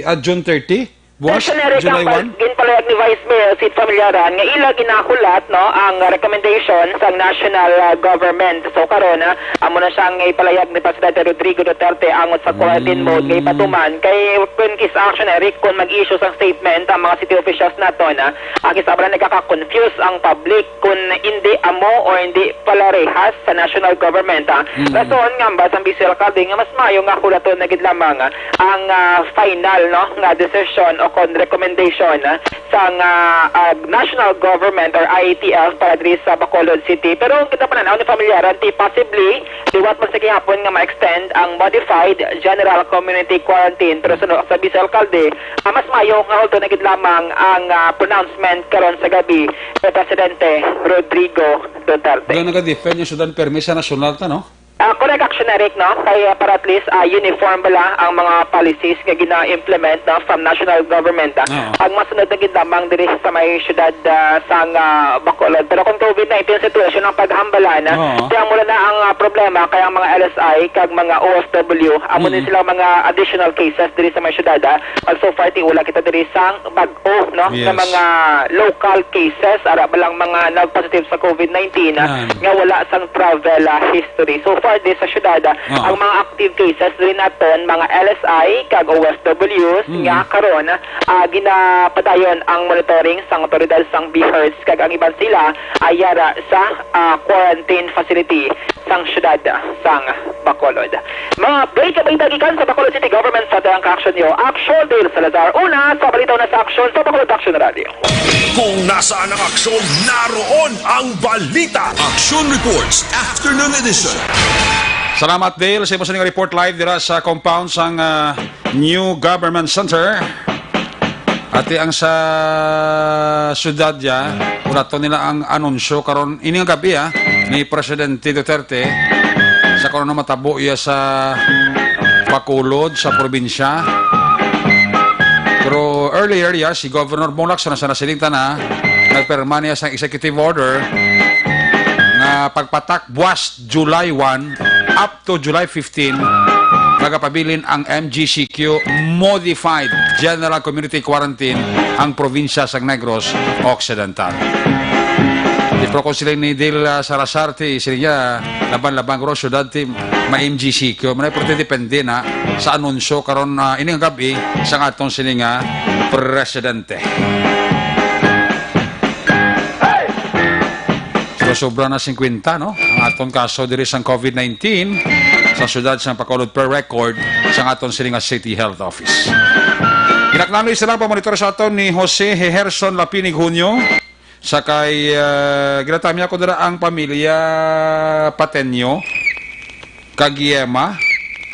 ah, June thirty? Buwas, Action Eric, July ang pal-, one? ginpalayag ni Vice Mayor Sid Familiaran nga ila ginahulat, no, ang recommendation sang national, ah, government. So, karon, ah, amo na siyang ipalayag ni Presidente Rodrigo Duterte angot sa quarantine mode nga Mm. ipatuman. Kay kun kis Action Eric, kung mag-issue sang statement ang mga city officials naton, ah, ang isa pala nagkaka-confuse ang public kung hindi amo o hindi pala rehas sa national government, ah. Mm. Rason nga ambas ang vice alkalde nga mas maayo nga hulaton na gid lamang, ah, ang, ah, final, no, nga desisyon o kon recommendation, ah, sang, ah, ah, national government or I A T F para diri sa Bacolod City. Pero ang ginapananaw ni Familiaran, ti possibly liwat man sa gihapon nga ma-extend ang modified general community quarantine. Pero suno sa vice alkalde, ah, mas maayo nga hulaton na gid lamang ang, ah, pronouncement karon sa gabi kay Presidente Rodrigo Duterte. Daw naga-defend yung syudad permi sa nasyonal ta, no? Ah, correct, Action Eric, no? Kay, ah, para at least, ah, uniform bala ang mga policies nga gina-implement, no, from national government, ah. Oo. Ang masunod na gid lamang diri sa may syudad, ah, sang, ah, Bacolod. Pero kung covid nineteen situation ang paghambalan, ah, Oo. kaya mula na ang, ah, problema kay ang mga L S I kag mga O F W, amo ni Mm. sila mga additional cases diri sa may syudad, ah. Pag so far, ti wala kita diri sang bag-o, no, Yes. nga mga local cases, ara ba lang mga nag-positive sa covid nineteen, ah, Yan. nga wala sang travel, ah, history. So far, di sa syudad, ah, Ah. ang mga active cases diri naton, mga L S I kag O F Ws, Mm. nga karon, ah, ginapadayon ang monitoring sang awtoridad sang BHERS, kag ang iban sila ay yara sa, ah, quarantine facility sang syudad sang Bacolod. Mga update nga balita gikan sa Bacolod City Government sa Tayang Kaaksyon niyo, Action Dale Salazar. Una sa balita, una sa aksyon sa Bacolod Action Radio. Kung nasaan ang aksyon, naroon ang balita. Action Reports, Afternoon Edition. Salamat, Dale. Sa imo sining report live dira sa compound sang, ah, New Government Center. Ati ang sa syudad ya, ulaton nila ang anunsyo karon ini nga gabi, ah, ni Presidente Duterte sa kung ano matabo iya sa Bacolod, sa probinsya. Pero earlier ya, si Governor Bong Lacson, sa nasiling ta na, nagpirma niya sa executive order nga pagpatak buwas July one up to July fifteen, magapabilin ang M G C Q Modified General Community Quarantine ang probinsya sa Negros Occidental. Di, pero kung sila ni Dil, ah, Sarasarte, sila niya, laban-laban ko, syudad, ti, ma-M G C Q. Manay, pero depende na sa anunsyo karon, ah, ining gabi sa atong sini nga presidente. Pero sobra na singkwenta, no? Ang aton kaso diri sang covid nineteen sa syudad sang Bacolod per record sang aton sini nga City Health Office. Ginaknanoy sila pamonitor sa aton ni Jose Heherson Lapinig Junio. Sa kay, ah, ginatamya ko dira ang pamilya Patenyo. Kag Yema,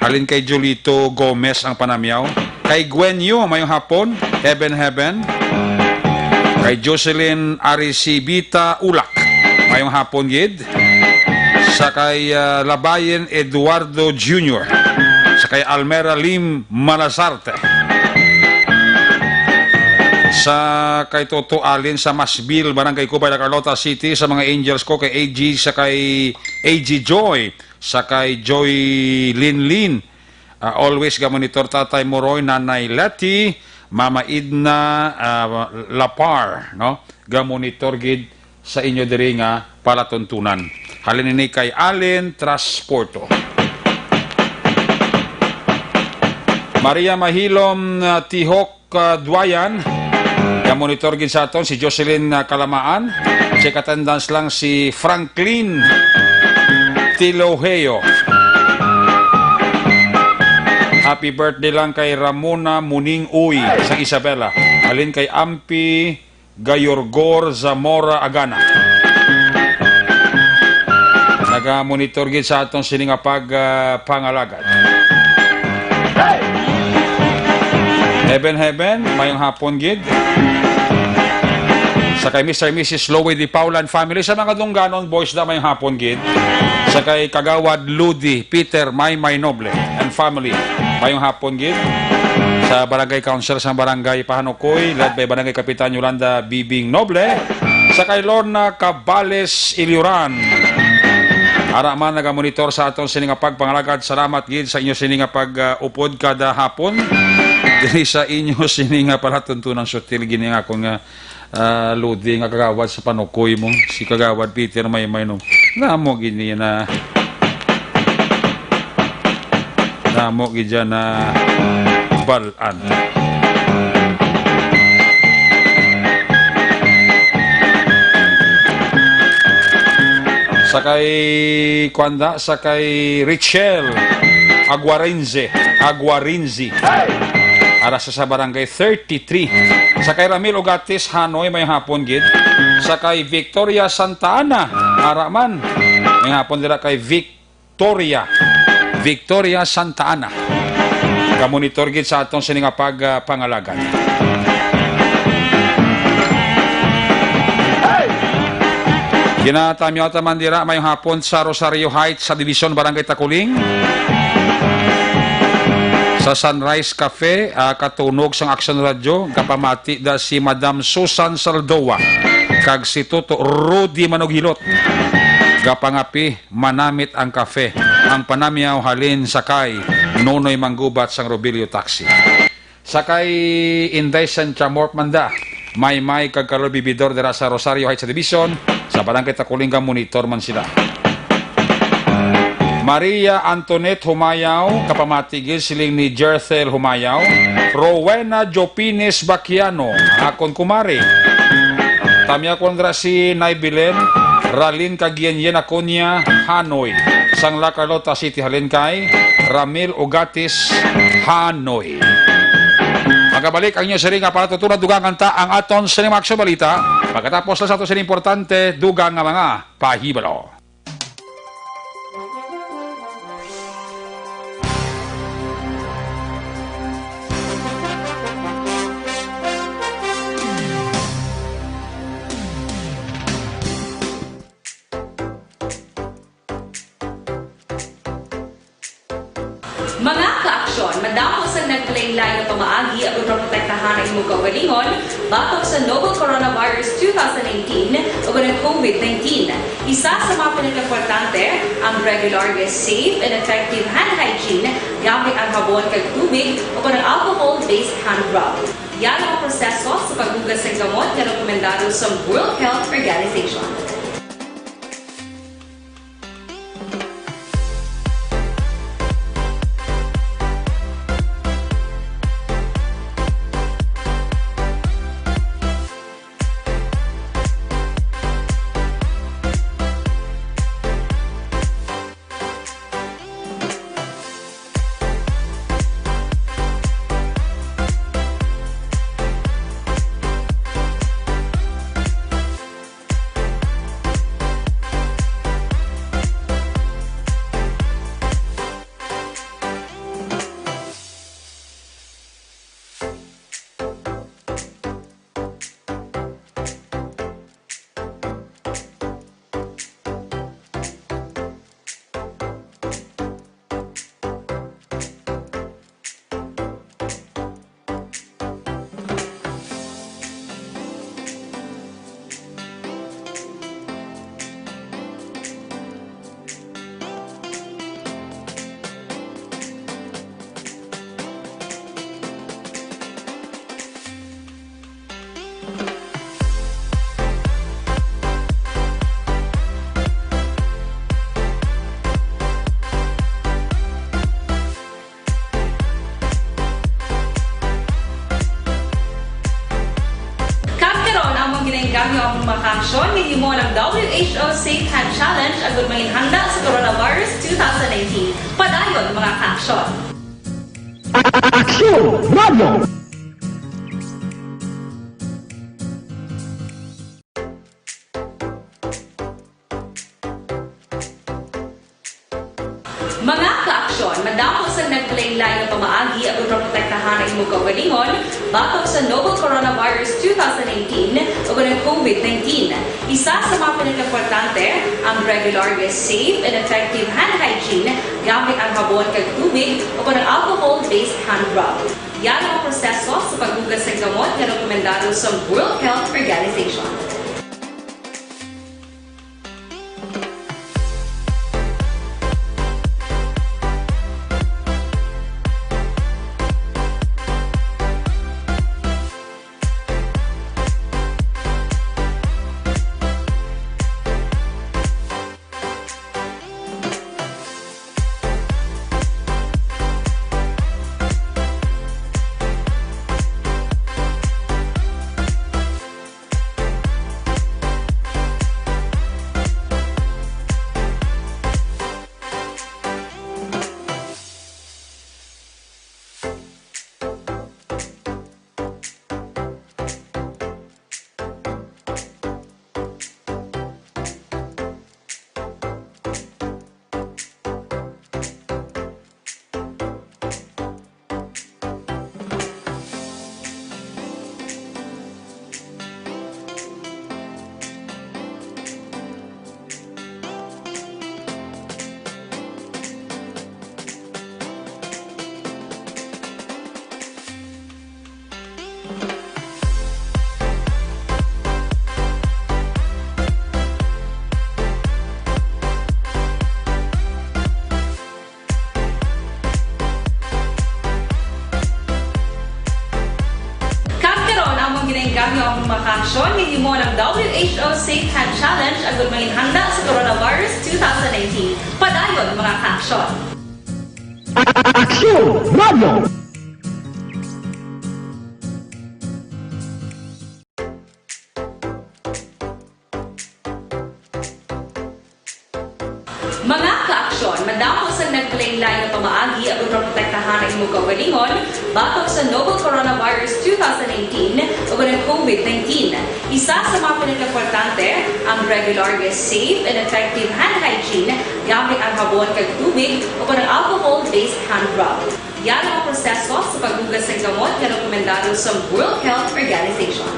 halin kay Julito Gomez ang panamyaw. Kay Gwen Yu, mayong hapon, heaven, heaven. Kay Jocelyn Aricibita Ulak, mayong hapon gid. Sa kay, ah, Labayen Eduardo Junior. Sa kay Almera Lim Malazarte. Sa kay Toto Alin sa Masbil, Barangay Cubay, La Carlota City, sa mga angels ko, kay A G, sa kay A G Joy, sa kay Joy Linlin. Ah, always ga-monitor Tatay Moroy, Nanay Leti, Mama Edna, ah, Lapar, no? Ga-monitor gid sa inyo diri nga palatuntunan. Halin ini kay Allen Transporto. Maria Mahilom, ah, Tihok, ah, Duayan. Ga-monitor gid sa aton si Jocelyn, ah, Kalamaan. Check attendance lang si Franklin Tilogeo. Happy birthday lang kay Ramona Muning Uy sa Isabela. Halin kay Ampi Gayorgor Zamora Agana. Naga-monitor gid sa aton sini nga pag, ah, pangalagad. Heaven, heaven, mayong hapon gid. Sa kay Mister and Missus Louie Di Paula and family, sa mga Dungganon boys da, mayong hapon gid. Sa kay Kagawad Ludi Peter Maymay Noble and family, mayong hapon gid. Sa Barangay Council sa Barangay Pahanukoy, led by Barangay Kapitan Yolanda Bibing Noble. Sa kay Lorna Cabales Ilioran. Ara man nagamonitor sa aton sini nga pagpangalagad. Salamat gid sa inyo sini nga pag, ah, upod kada hapon. Diri sa inyo sini nga palatuntunan, sutil gini nga akon nga, ah, lodi nga kagawad sa panukoy mo, si Kagawad Peter Maymay, no. Namo gini na, namo gid dyan na bal-an. Sa kay, kuwan da, sa kay Richel Aguarense, Aguarense. Ara sa, sa barangay thirty-three. Sa kay Ramil Ugatis Hanoy, may hapon gid. Sa kay Victoria Santa Ana, ara man. May hapon dira kay Victoria. Victoria Santa Ana. Kamonitor gid sa atong sini nga pag, ah, pangalagad. Ginatamyaw ta man dira, mayong hapon sa Rosario Heights, sa Division, Barangay Taculing. Sa Sunrise Cafe, ah, katunog sang Action Radio, kapamati da si Madam Susan Saldoa kag si Toto Rudy Manughilot. Gapangapi, manamit ang kafe. Ang panamyaw halin sa kay Nonoy Manggubat sang Robilio Taxi. Sa kay Inday San Chamorro man da, Maymay kag Carlo Bibidor dira sa Rosario Heights Subdivision, sa Barangay Taculing, monitor man sila. Maria Antoinette Humayaw, kapamati gid siling ni Jerthel Humayaw, Rowena Jopines Baquiano, akon kumare. Tamya ko dira si Nay Belen, Ralin kag Yen Yen Acuña Hanoy, sang La Carlota City, halin kay Ramil Ugatis Hanoy. Magabalik ang inyo sini nga palatuntunan, dugang kanta ang aton sini nga mga aksyon balita. Pagkatapos lang sa aton sini importante, dugang nga mga pahibalo. Mga ka-aksyon, madamo sang naglain-lain nga pamaagi aron maprotektahan ang imong kaugalingon batok sa novel coronavirus two thousand nineteen o ang COVID nineteen. Isa sa mga pinakaimportante ang regular nga safe and effective hand hygiene gamit ang habon kag tubig o ang alcohol-based hand rub. Yara ang proseso sa paghugas sang gamot nga rekomendado sa World Health Organization. Join ninyo mo ang W H O Safe Hand Challenge agud manginhanda sa coronavirus two thousand nineteen. Padayon, mga ka-aksyon! Aksyon Radio! Mga ka-aksyon, madamo sang nagkalain-lain nga pamaagi agud maprotektahan ang imong kaugalingon batok sa novel coronavirus two thousand nineteen ug ang COVID nineteen. Isa sa mga pinakaimportante, ang regular nga safe and effective hand hygiene gamit ang habon kag tubig o ang alcohol-based hand rub. Yari ang proseso sa paghugas sa gamot nga rekomendado sa World Health Organization. Kag karon, amon ginaengganyo ang mga ka-aksyon nga himo ang W H O Safe Hand Challenge agud manginhanda sa coronavirus two thousand nineteen. Padayon, mga ka-aksyon! Aksyon Radio! Mga ka-aksyon, madamo sang nagkalain-lain nga pamaagi agud maprotektahan ang imong kaugalingon batok sa novel coronavirus two thousand nineteen ug ang COVID nineteen. Isa sa mga pinakaimportante, ang regular nga safe and effective hand hygiene gamit ang habon kag tubig o ang alcohol-based hand rub. Yari ang proseso sa paghugas sa gamot nga rekomendado sa World Health Organization.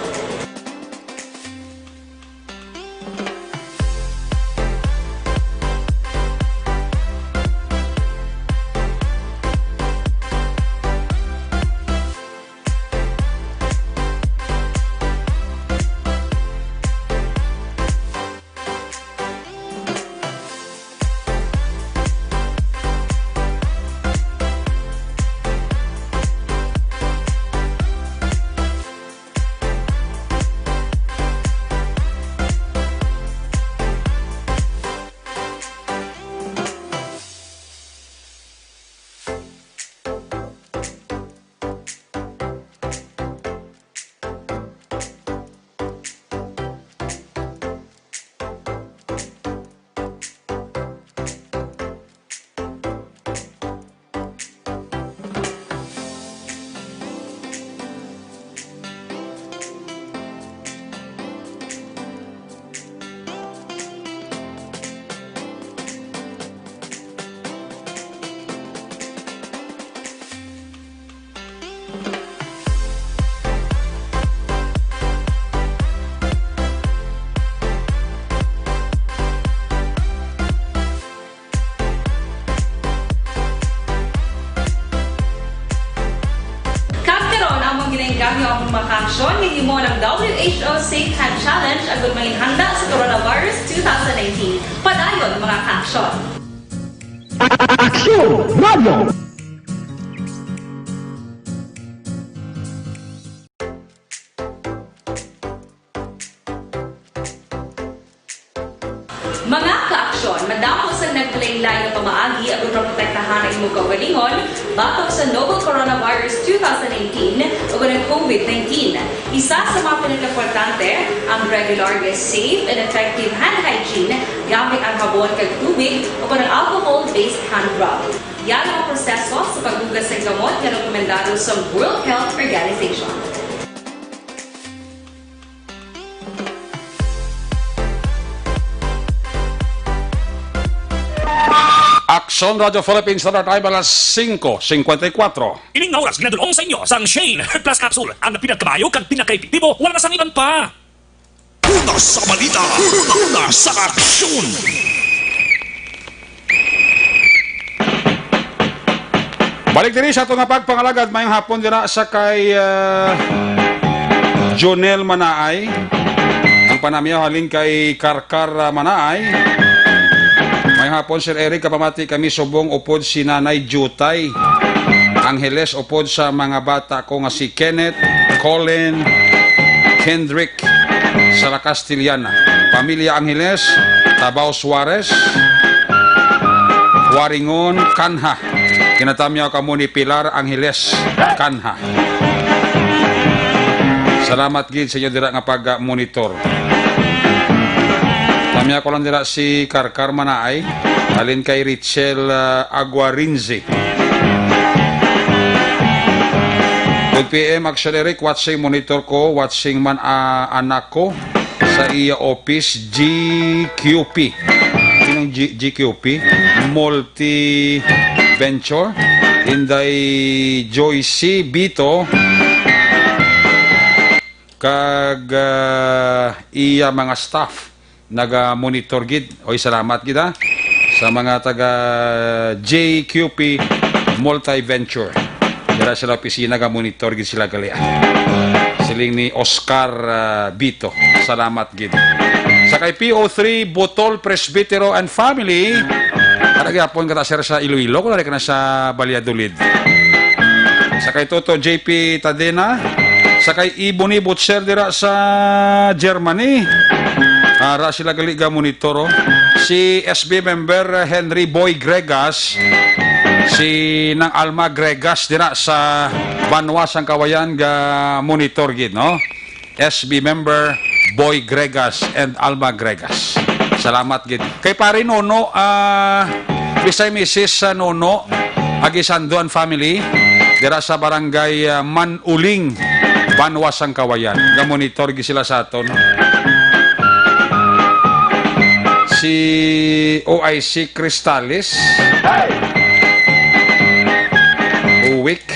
Kag karon, amon ginaengganyo ang mga ka-aksyon nga himo ang W H O Safe Hand Challenge agud manginhanda sa coronavirus two thousand nineteen. Padayon, mga ka-aksyon! Aksyon Radio! Mga ka-aksyon, madamo sang nagkalain-lain nga pamaagi agud maprotektahan Ang imo kaugalingon batok sa novel coronavirus two thousand nineteen o ang COVID nineteen. Isa sa mga pinakaimportante, ang regular nga safe and effective hand hygiene gamit ang habon kag tubig o ang alcohol-based hand rub. Yan ang proseso sa paghugas sa kamot nga rekomendado sa World Health Organization. Aksyon Radio Philippines, Standard Time, alas singko singkwenta y kuwatro. Ining nga oras ginadul-ong sa inyo sang Shane Heart Plus Capsule, ang pinakabayo kag pinakaepektibo, wala na sang iban pa. Una sa balita, una, una sa aksyon. Balik diri sa ato nga pagpangalagad, mayong hapon dira sa kay ah, Jonel Manaay. Ang panamyaw halin kay Karkar ah, Manaay. Mayong hapon, Sir Eric, kapamati kami subong upod si Nanay Jutay Angeles, upod sa mga bata ko nga si Kenneth, Colin, Kendrick, sa La Castellana. Pamilya Angeles, Tabao Suarez, Waringon, Kanha. Ginatamyaw kamo ni Pilar Angeles, Kanha. Salamat gid sa inyo dira nga pag-monitor. Tamyaw ko lang dira si Karkar Manaay, halin kay Richel ah, Aguarinze. Good P M, Action Eric, watching, monitor ko, watching man ah, anak ko sa iya office, G Q P. Sinong G- G Q P? Multi Venture. Inday Joyce Bito kag ah, iya mga staff naga-monitor gid. Oy, salamat gid ha sa mga taga J Q P Multiventure. Dira sila opisina, ga-monitor gid sila gali. Siling ni Oscar ah, Bito. Salamat gid. Sa kay P O three Botol Presbitero and Family. Para gyapon ka ta, sir, sa Iloilo, kung nari ka na sa Valladolid. Sa kay Toto J P Tadena, sa kay Ebony Butcher dira sa Germany. Ara sila gali ga monitor, oh. Si S B member Henry Boy Gregas, si Nang Alma Gregas dira sa Banwa sang Kawayan ga monitor gid, no? S B member Boy Gregas and Alma Gregas. Salamat gid. Kay Pare Nono, ah, bisay misis sa Nono, Aguisando and family, dira sa barangay ah, Manuling, Banwa sang Kawayan. Ga-monitor gid sila sa aton. Si O I C Cristales. Uwik.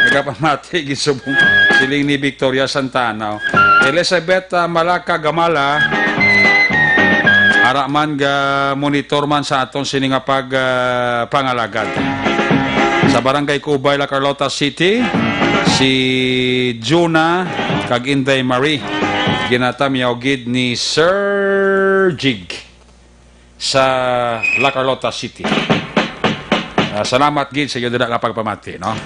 Nagapamati, gisubong. Siling ni Victoria Santana. Elizabeth ah, Malaka Gamala. Ara man ga monitor man sa aton sini nga pag ah, pangalagad. Sa Barangay Cubay, La Carlota City, si Juna kag Inday Marie. Ginatamyaw gid ni Sir Jig sa La Carlota City. Ah, salamat gid sa iyo dira nga pagpamati, no?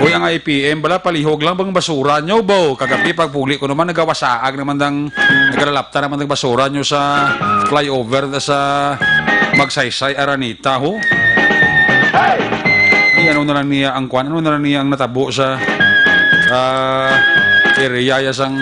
Uy, ang I P M, bala, palihog lang bang basura nyo, bo? Kagabi, pagpuli ko naman, nagawasaag naman dang, nagalalapta naman dang basura nyo sa flyover na sa Magsaysay, Aranita, ho? Ay, ano na lang niya ang kwan? Ano na lang niya ang natabo sa ah, area ya sang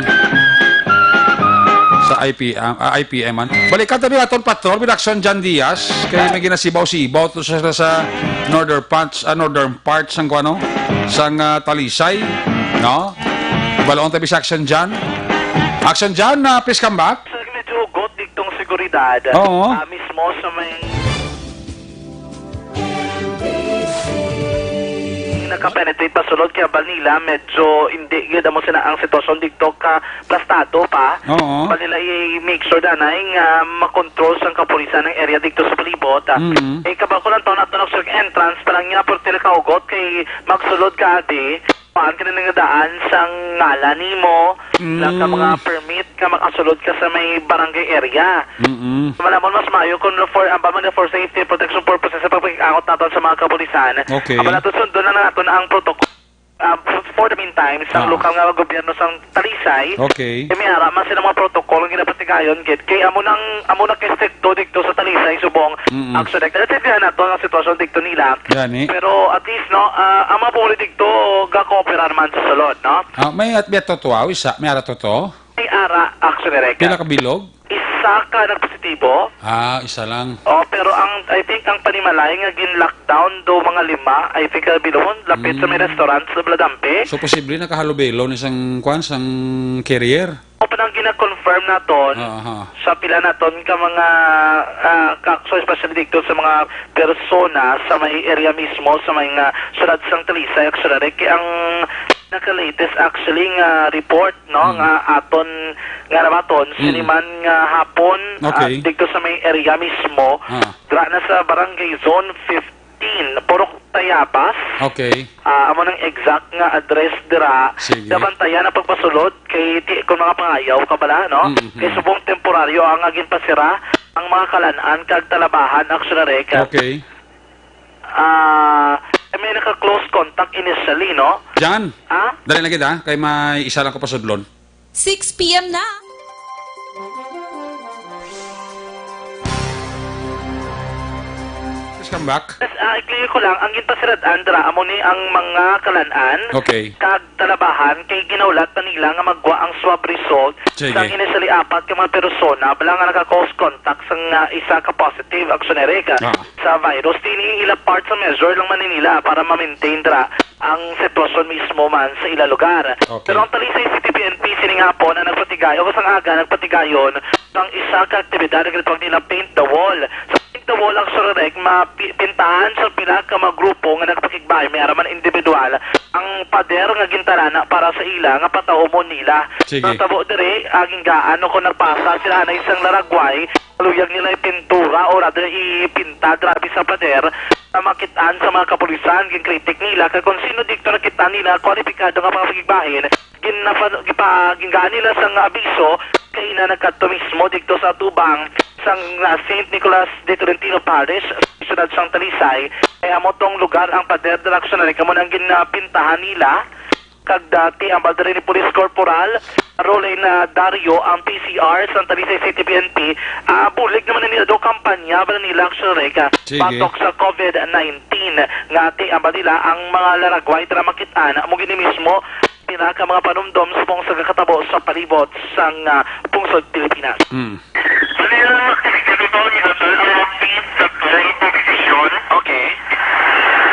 sa I P M, ah, I P M man. Balikan tabi aton patrol with Action John Diaz kay may ginasibaw-sibaw to sa, sa northern parts, ah, northern parts sang kuno sang ah, Talisay, no? Balaon tabi sa Action John. Action John, ah, please come back. Sir, medyo hugot digtong seguridad. Oo. Ah, mismo sa may naka-penetrate pa sulod kay bal nila medyo hindi gyud amo sina ang sitwasyon didto ka plastado pa. Oo. Bal nila i-make sure danay nga makontrol sang kapulisan ang area didto sa palibot. Mm. Eh, kabal ko lang to na to entrance pa lang niya, pero tila kaugot kay magsulod ka adi. Kuan ka na nga daan sang ngalan nimo, Mm. lang ka mga permit ka makasulod ka sa may barangay area. Mm-mm. Malamon mas maayo kung for, ang ba man for safety protection purposes sa pagpag-angot naton sa mga kapulisan. Okay. Ang nato sundon na naton ang protocol. Ah, For the meantime, sang Ah. lokal nga gobyerno sang Talisay, Okay. eh, may ara man sila mga protocol nga ginapatigayon gid. Kay amo nang, amo na kay stricto dito sa Talisay, subong Mm-mm. action. Naintindihan nato ang sitwasyon dito nila. Gani. Pero at least, no, ah, ang mga pumuli dito, ga-cooperar man sa sulod, no? Ah, may at-, may totoo, isa, may ara totoo? May ara, action direct. Pila ka bilog? Isa ka nagpositibo. Ah, isa lang. Oh, pero ang, I think, ang panimalay nga gin-lockdown do mga lima, I think, uh, bilog, lapit sa may Mm. restaurant sa Bladampe. So, posible nakahalubilo ni sang, kwan, sang carrier? O pa nang gina-confirm naton Aha. sa pila naton ka mga, ah, kakso, especially dito sa mga persona sa may area mismo, sa may nga syudad sang Talisay, actually, kay ang naka-latest actually nga report, no, Mm. nga aton, nga nabaton, Mm. siniman nga hapon, ah, Okay. dito sa may area mismo, Ah. dra na sa Barangay Zone fifteen, Purok Tayabas. Okay. Ah, amo nang exact nga address dira. Sige. Nabantayan ang pagpasulod kay ti-, kung mga pangayaw ka bala, no? Mm, mm. Kay subong temporaryo ang agin pasira ang mga kalan-an kag talabahan, actually, ka. Okay. Ah, may naka-close contact initially, no? Jan, Ah? dali na kita, kay may isa lang ko pasudlon. Six p m na. Please come back. Yes, ah, i-clear ko lang, ang ginpasirad-an dira, amo ni ang mga kalan-an. Okay. Kag talabahan, kay ginahulat pa nila nga magwa ang swab result Sige. sang initially apat ka mga persona, bala nga naka-close contact sang, ah, isa ka positive, actually, ka. Ah. sa virus. Dini ila part sa measure lang man ni nila para ma-maintain dira ang sitwasyon mismo man sa ila lugar. Okay. Pero ang Talisay City P N P sining hapon ang nagpatigayon, o sang aga nagpatigayon sang isa ka aktibidad nga ginatawag nila Paint the Wall. Sa Paint the Wall, ang surrek, mapintahan sa pila ka mga grupo nga nagpakigbahay, may ara man individual, ang pader nga gintalana para sa ila nga patahumon nila. Sige. Natabo diri, aging gaan o kung nagpasa sila na isang laragway, luyag nila ipintura o rather ipinta grabe sa pader na makit-an sa mga kapulisan. Ginkritik nila kay kung sino dito nakita nila kwalipikado nga mga pakigbahin, ginapa-, gipa-, gingaan nila sang abiso kay ina nagkadto mismo dito sa tubang sang, ah, Saint Nicolas de Tolentino Parish, siyudad sang Talisay. Kaya amo tong lugar ang pader direction na kamo nang ginapintahan nila. Kag dati ang bala diri ni Police Corporal Roland, ah, Dario ang P C R sa Talisay City P N P. Ah, bulig naman na nila do kampanya bala nila, actually, ka Sige. batok sa COVID nineteen. Nga ati ang bala nila ang mga laragway dira makit-an mo gini mismo pila ka mga panumdom subong sa kakatabo sa palibot sang, ah, pungsod Pilipinas. Mm. Bali, ang activity dito, ginasal ang P sa twelve position. Okay.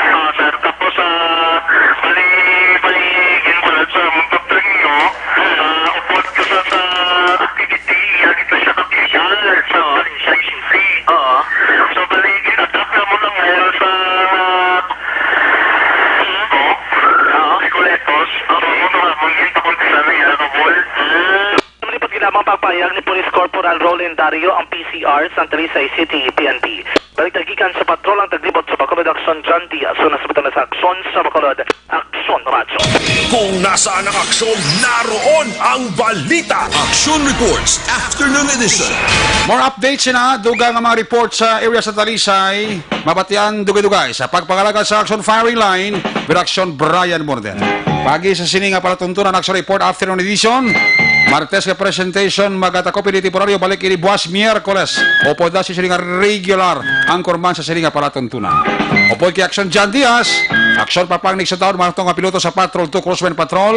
Ah, sir, tapos, ah, bali, bali, ginbulat sa among doktor ninyo, ah, upod ko sa, sa activity, iya kita siya official, sa Oo. Valencia City. Oo. So, bali, gin-adapt na mo ng hall sa, Oo. Recoletos. Ang mga mga mangin, pakuntisan na iya, kabol. Ah. Malipot gid lamang pagpahayag ni Police Corporal Roland Dario ang P C R sa Talisay City P N P. Balik gikan sa patrol ang taglibot sa Bacolod Aksyon, John Diaz. Una sa butang sa Aksyon sa Bacolod, Aksyon Radyo. Kung nasaan ang aksyon, naroon ang balita. Aksyon Reports, Afternoon Edition. More updates na, dugang ang mga report sa area sa Talisay. Mabatian dugay-dugay sa pagpangalagad sa action firing line with action Brian Morden. Pagi sa sini nga palatuntunan, action report, afternoon edition. Martes nga presentation, magatakop ini temporaryo, balik ini buwas Miyerkules. Upod na si sini nga regular anchorman sa sini nga palatuntunan. Upod kay Action John Diaz, Action Papang Nixon Taon, mga nga piloto sa Patrol two Crosswind Patrol.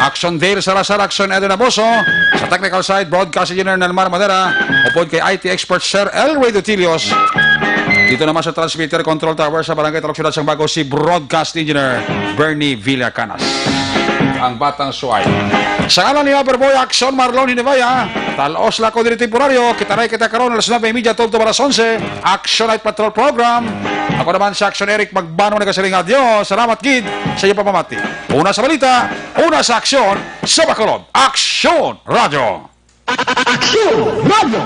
Action Dale Salazar, Action Edo Naboso, sa technical side, broadcast engineer Nelmar Madera, upod kay I T expert Sir Elway Dutilios. Dito naman sa transmitter control tower sa Barangay Talok Siyudad sang Bago, si broadcast engineer Bernie Villacanas. Ang Batang Suay. Sa ngalan ni Overboy Action Marlon Hinibaya, talos la ko diri temporaryo, kita na kita karon alas nuebe y media, tungod to alas onse, Action Night Patrol Program. Ako naman sa Action Eric Magbano nagasiring nga, "Dios, salamat gid sa iyong pamamati." Una sa balita, una sa aksyon, sa Bacolod. Aksyon Radyo! Aksyon Radyo!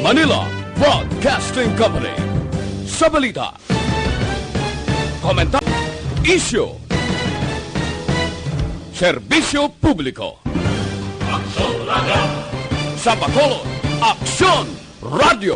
Manila Broadcasting Company. Sa balita, komentar, isyu, serbisyo publiko. Aksyon Radyo. Sa Bacolod, Aksyon Radyo.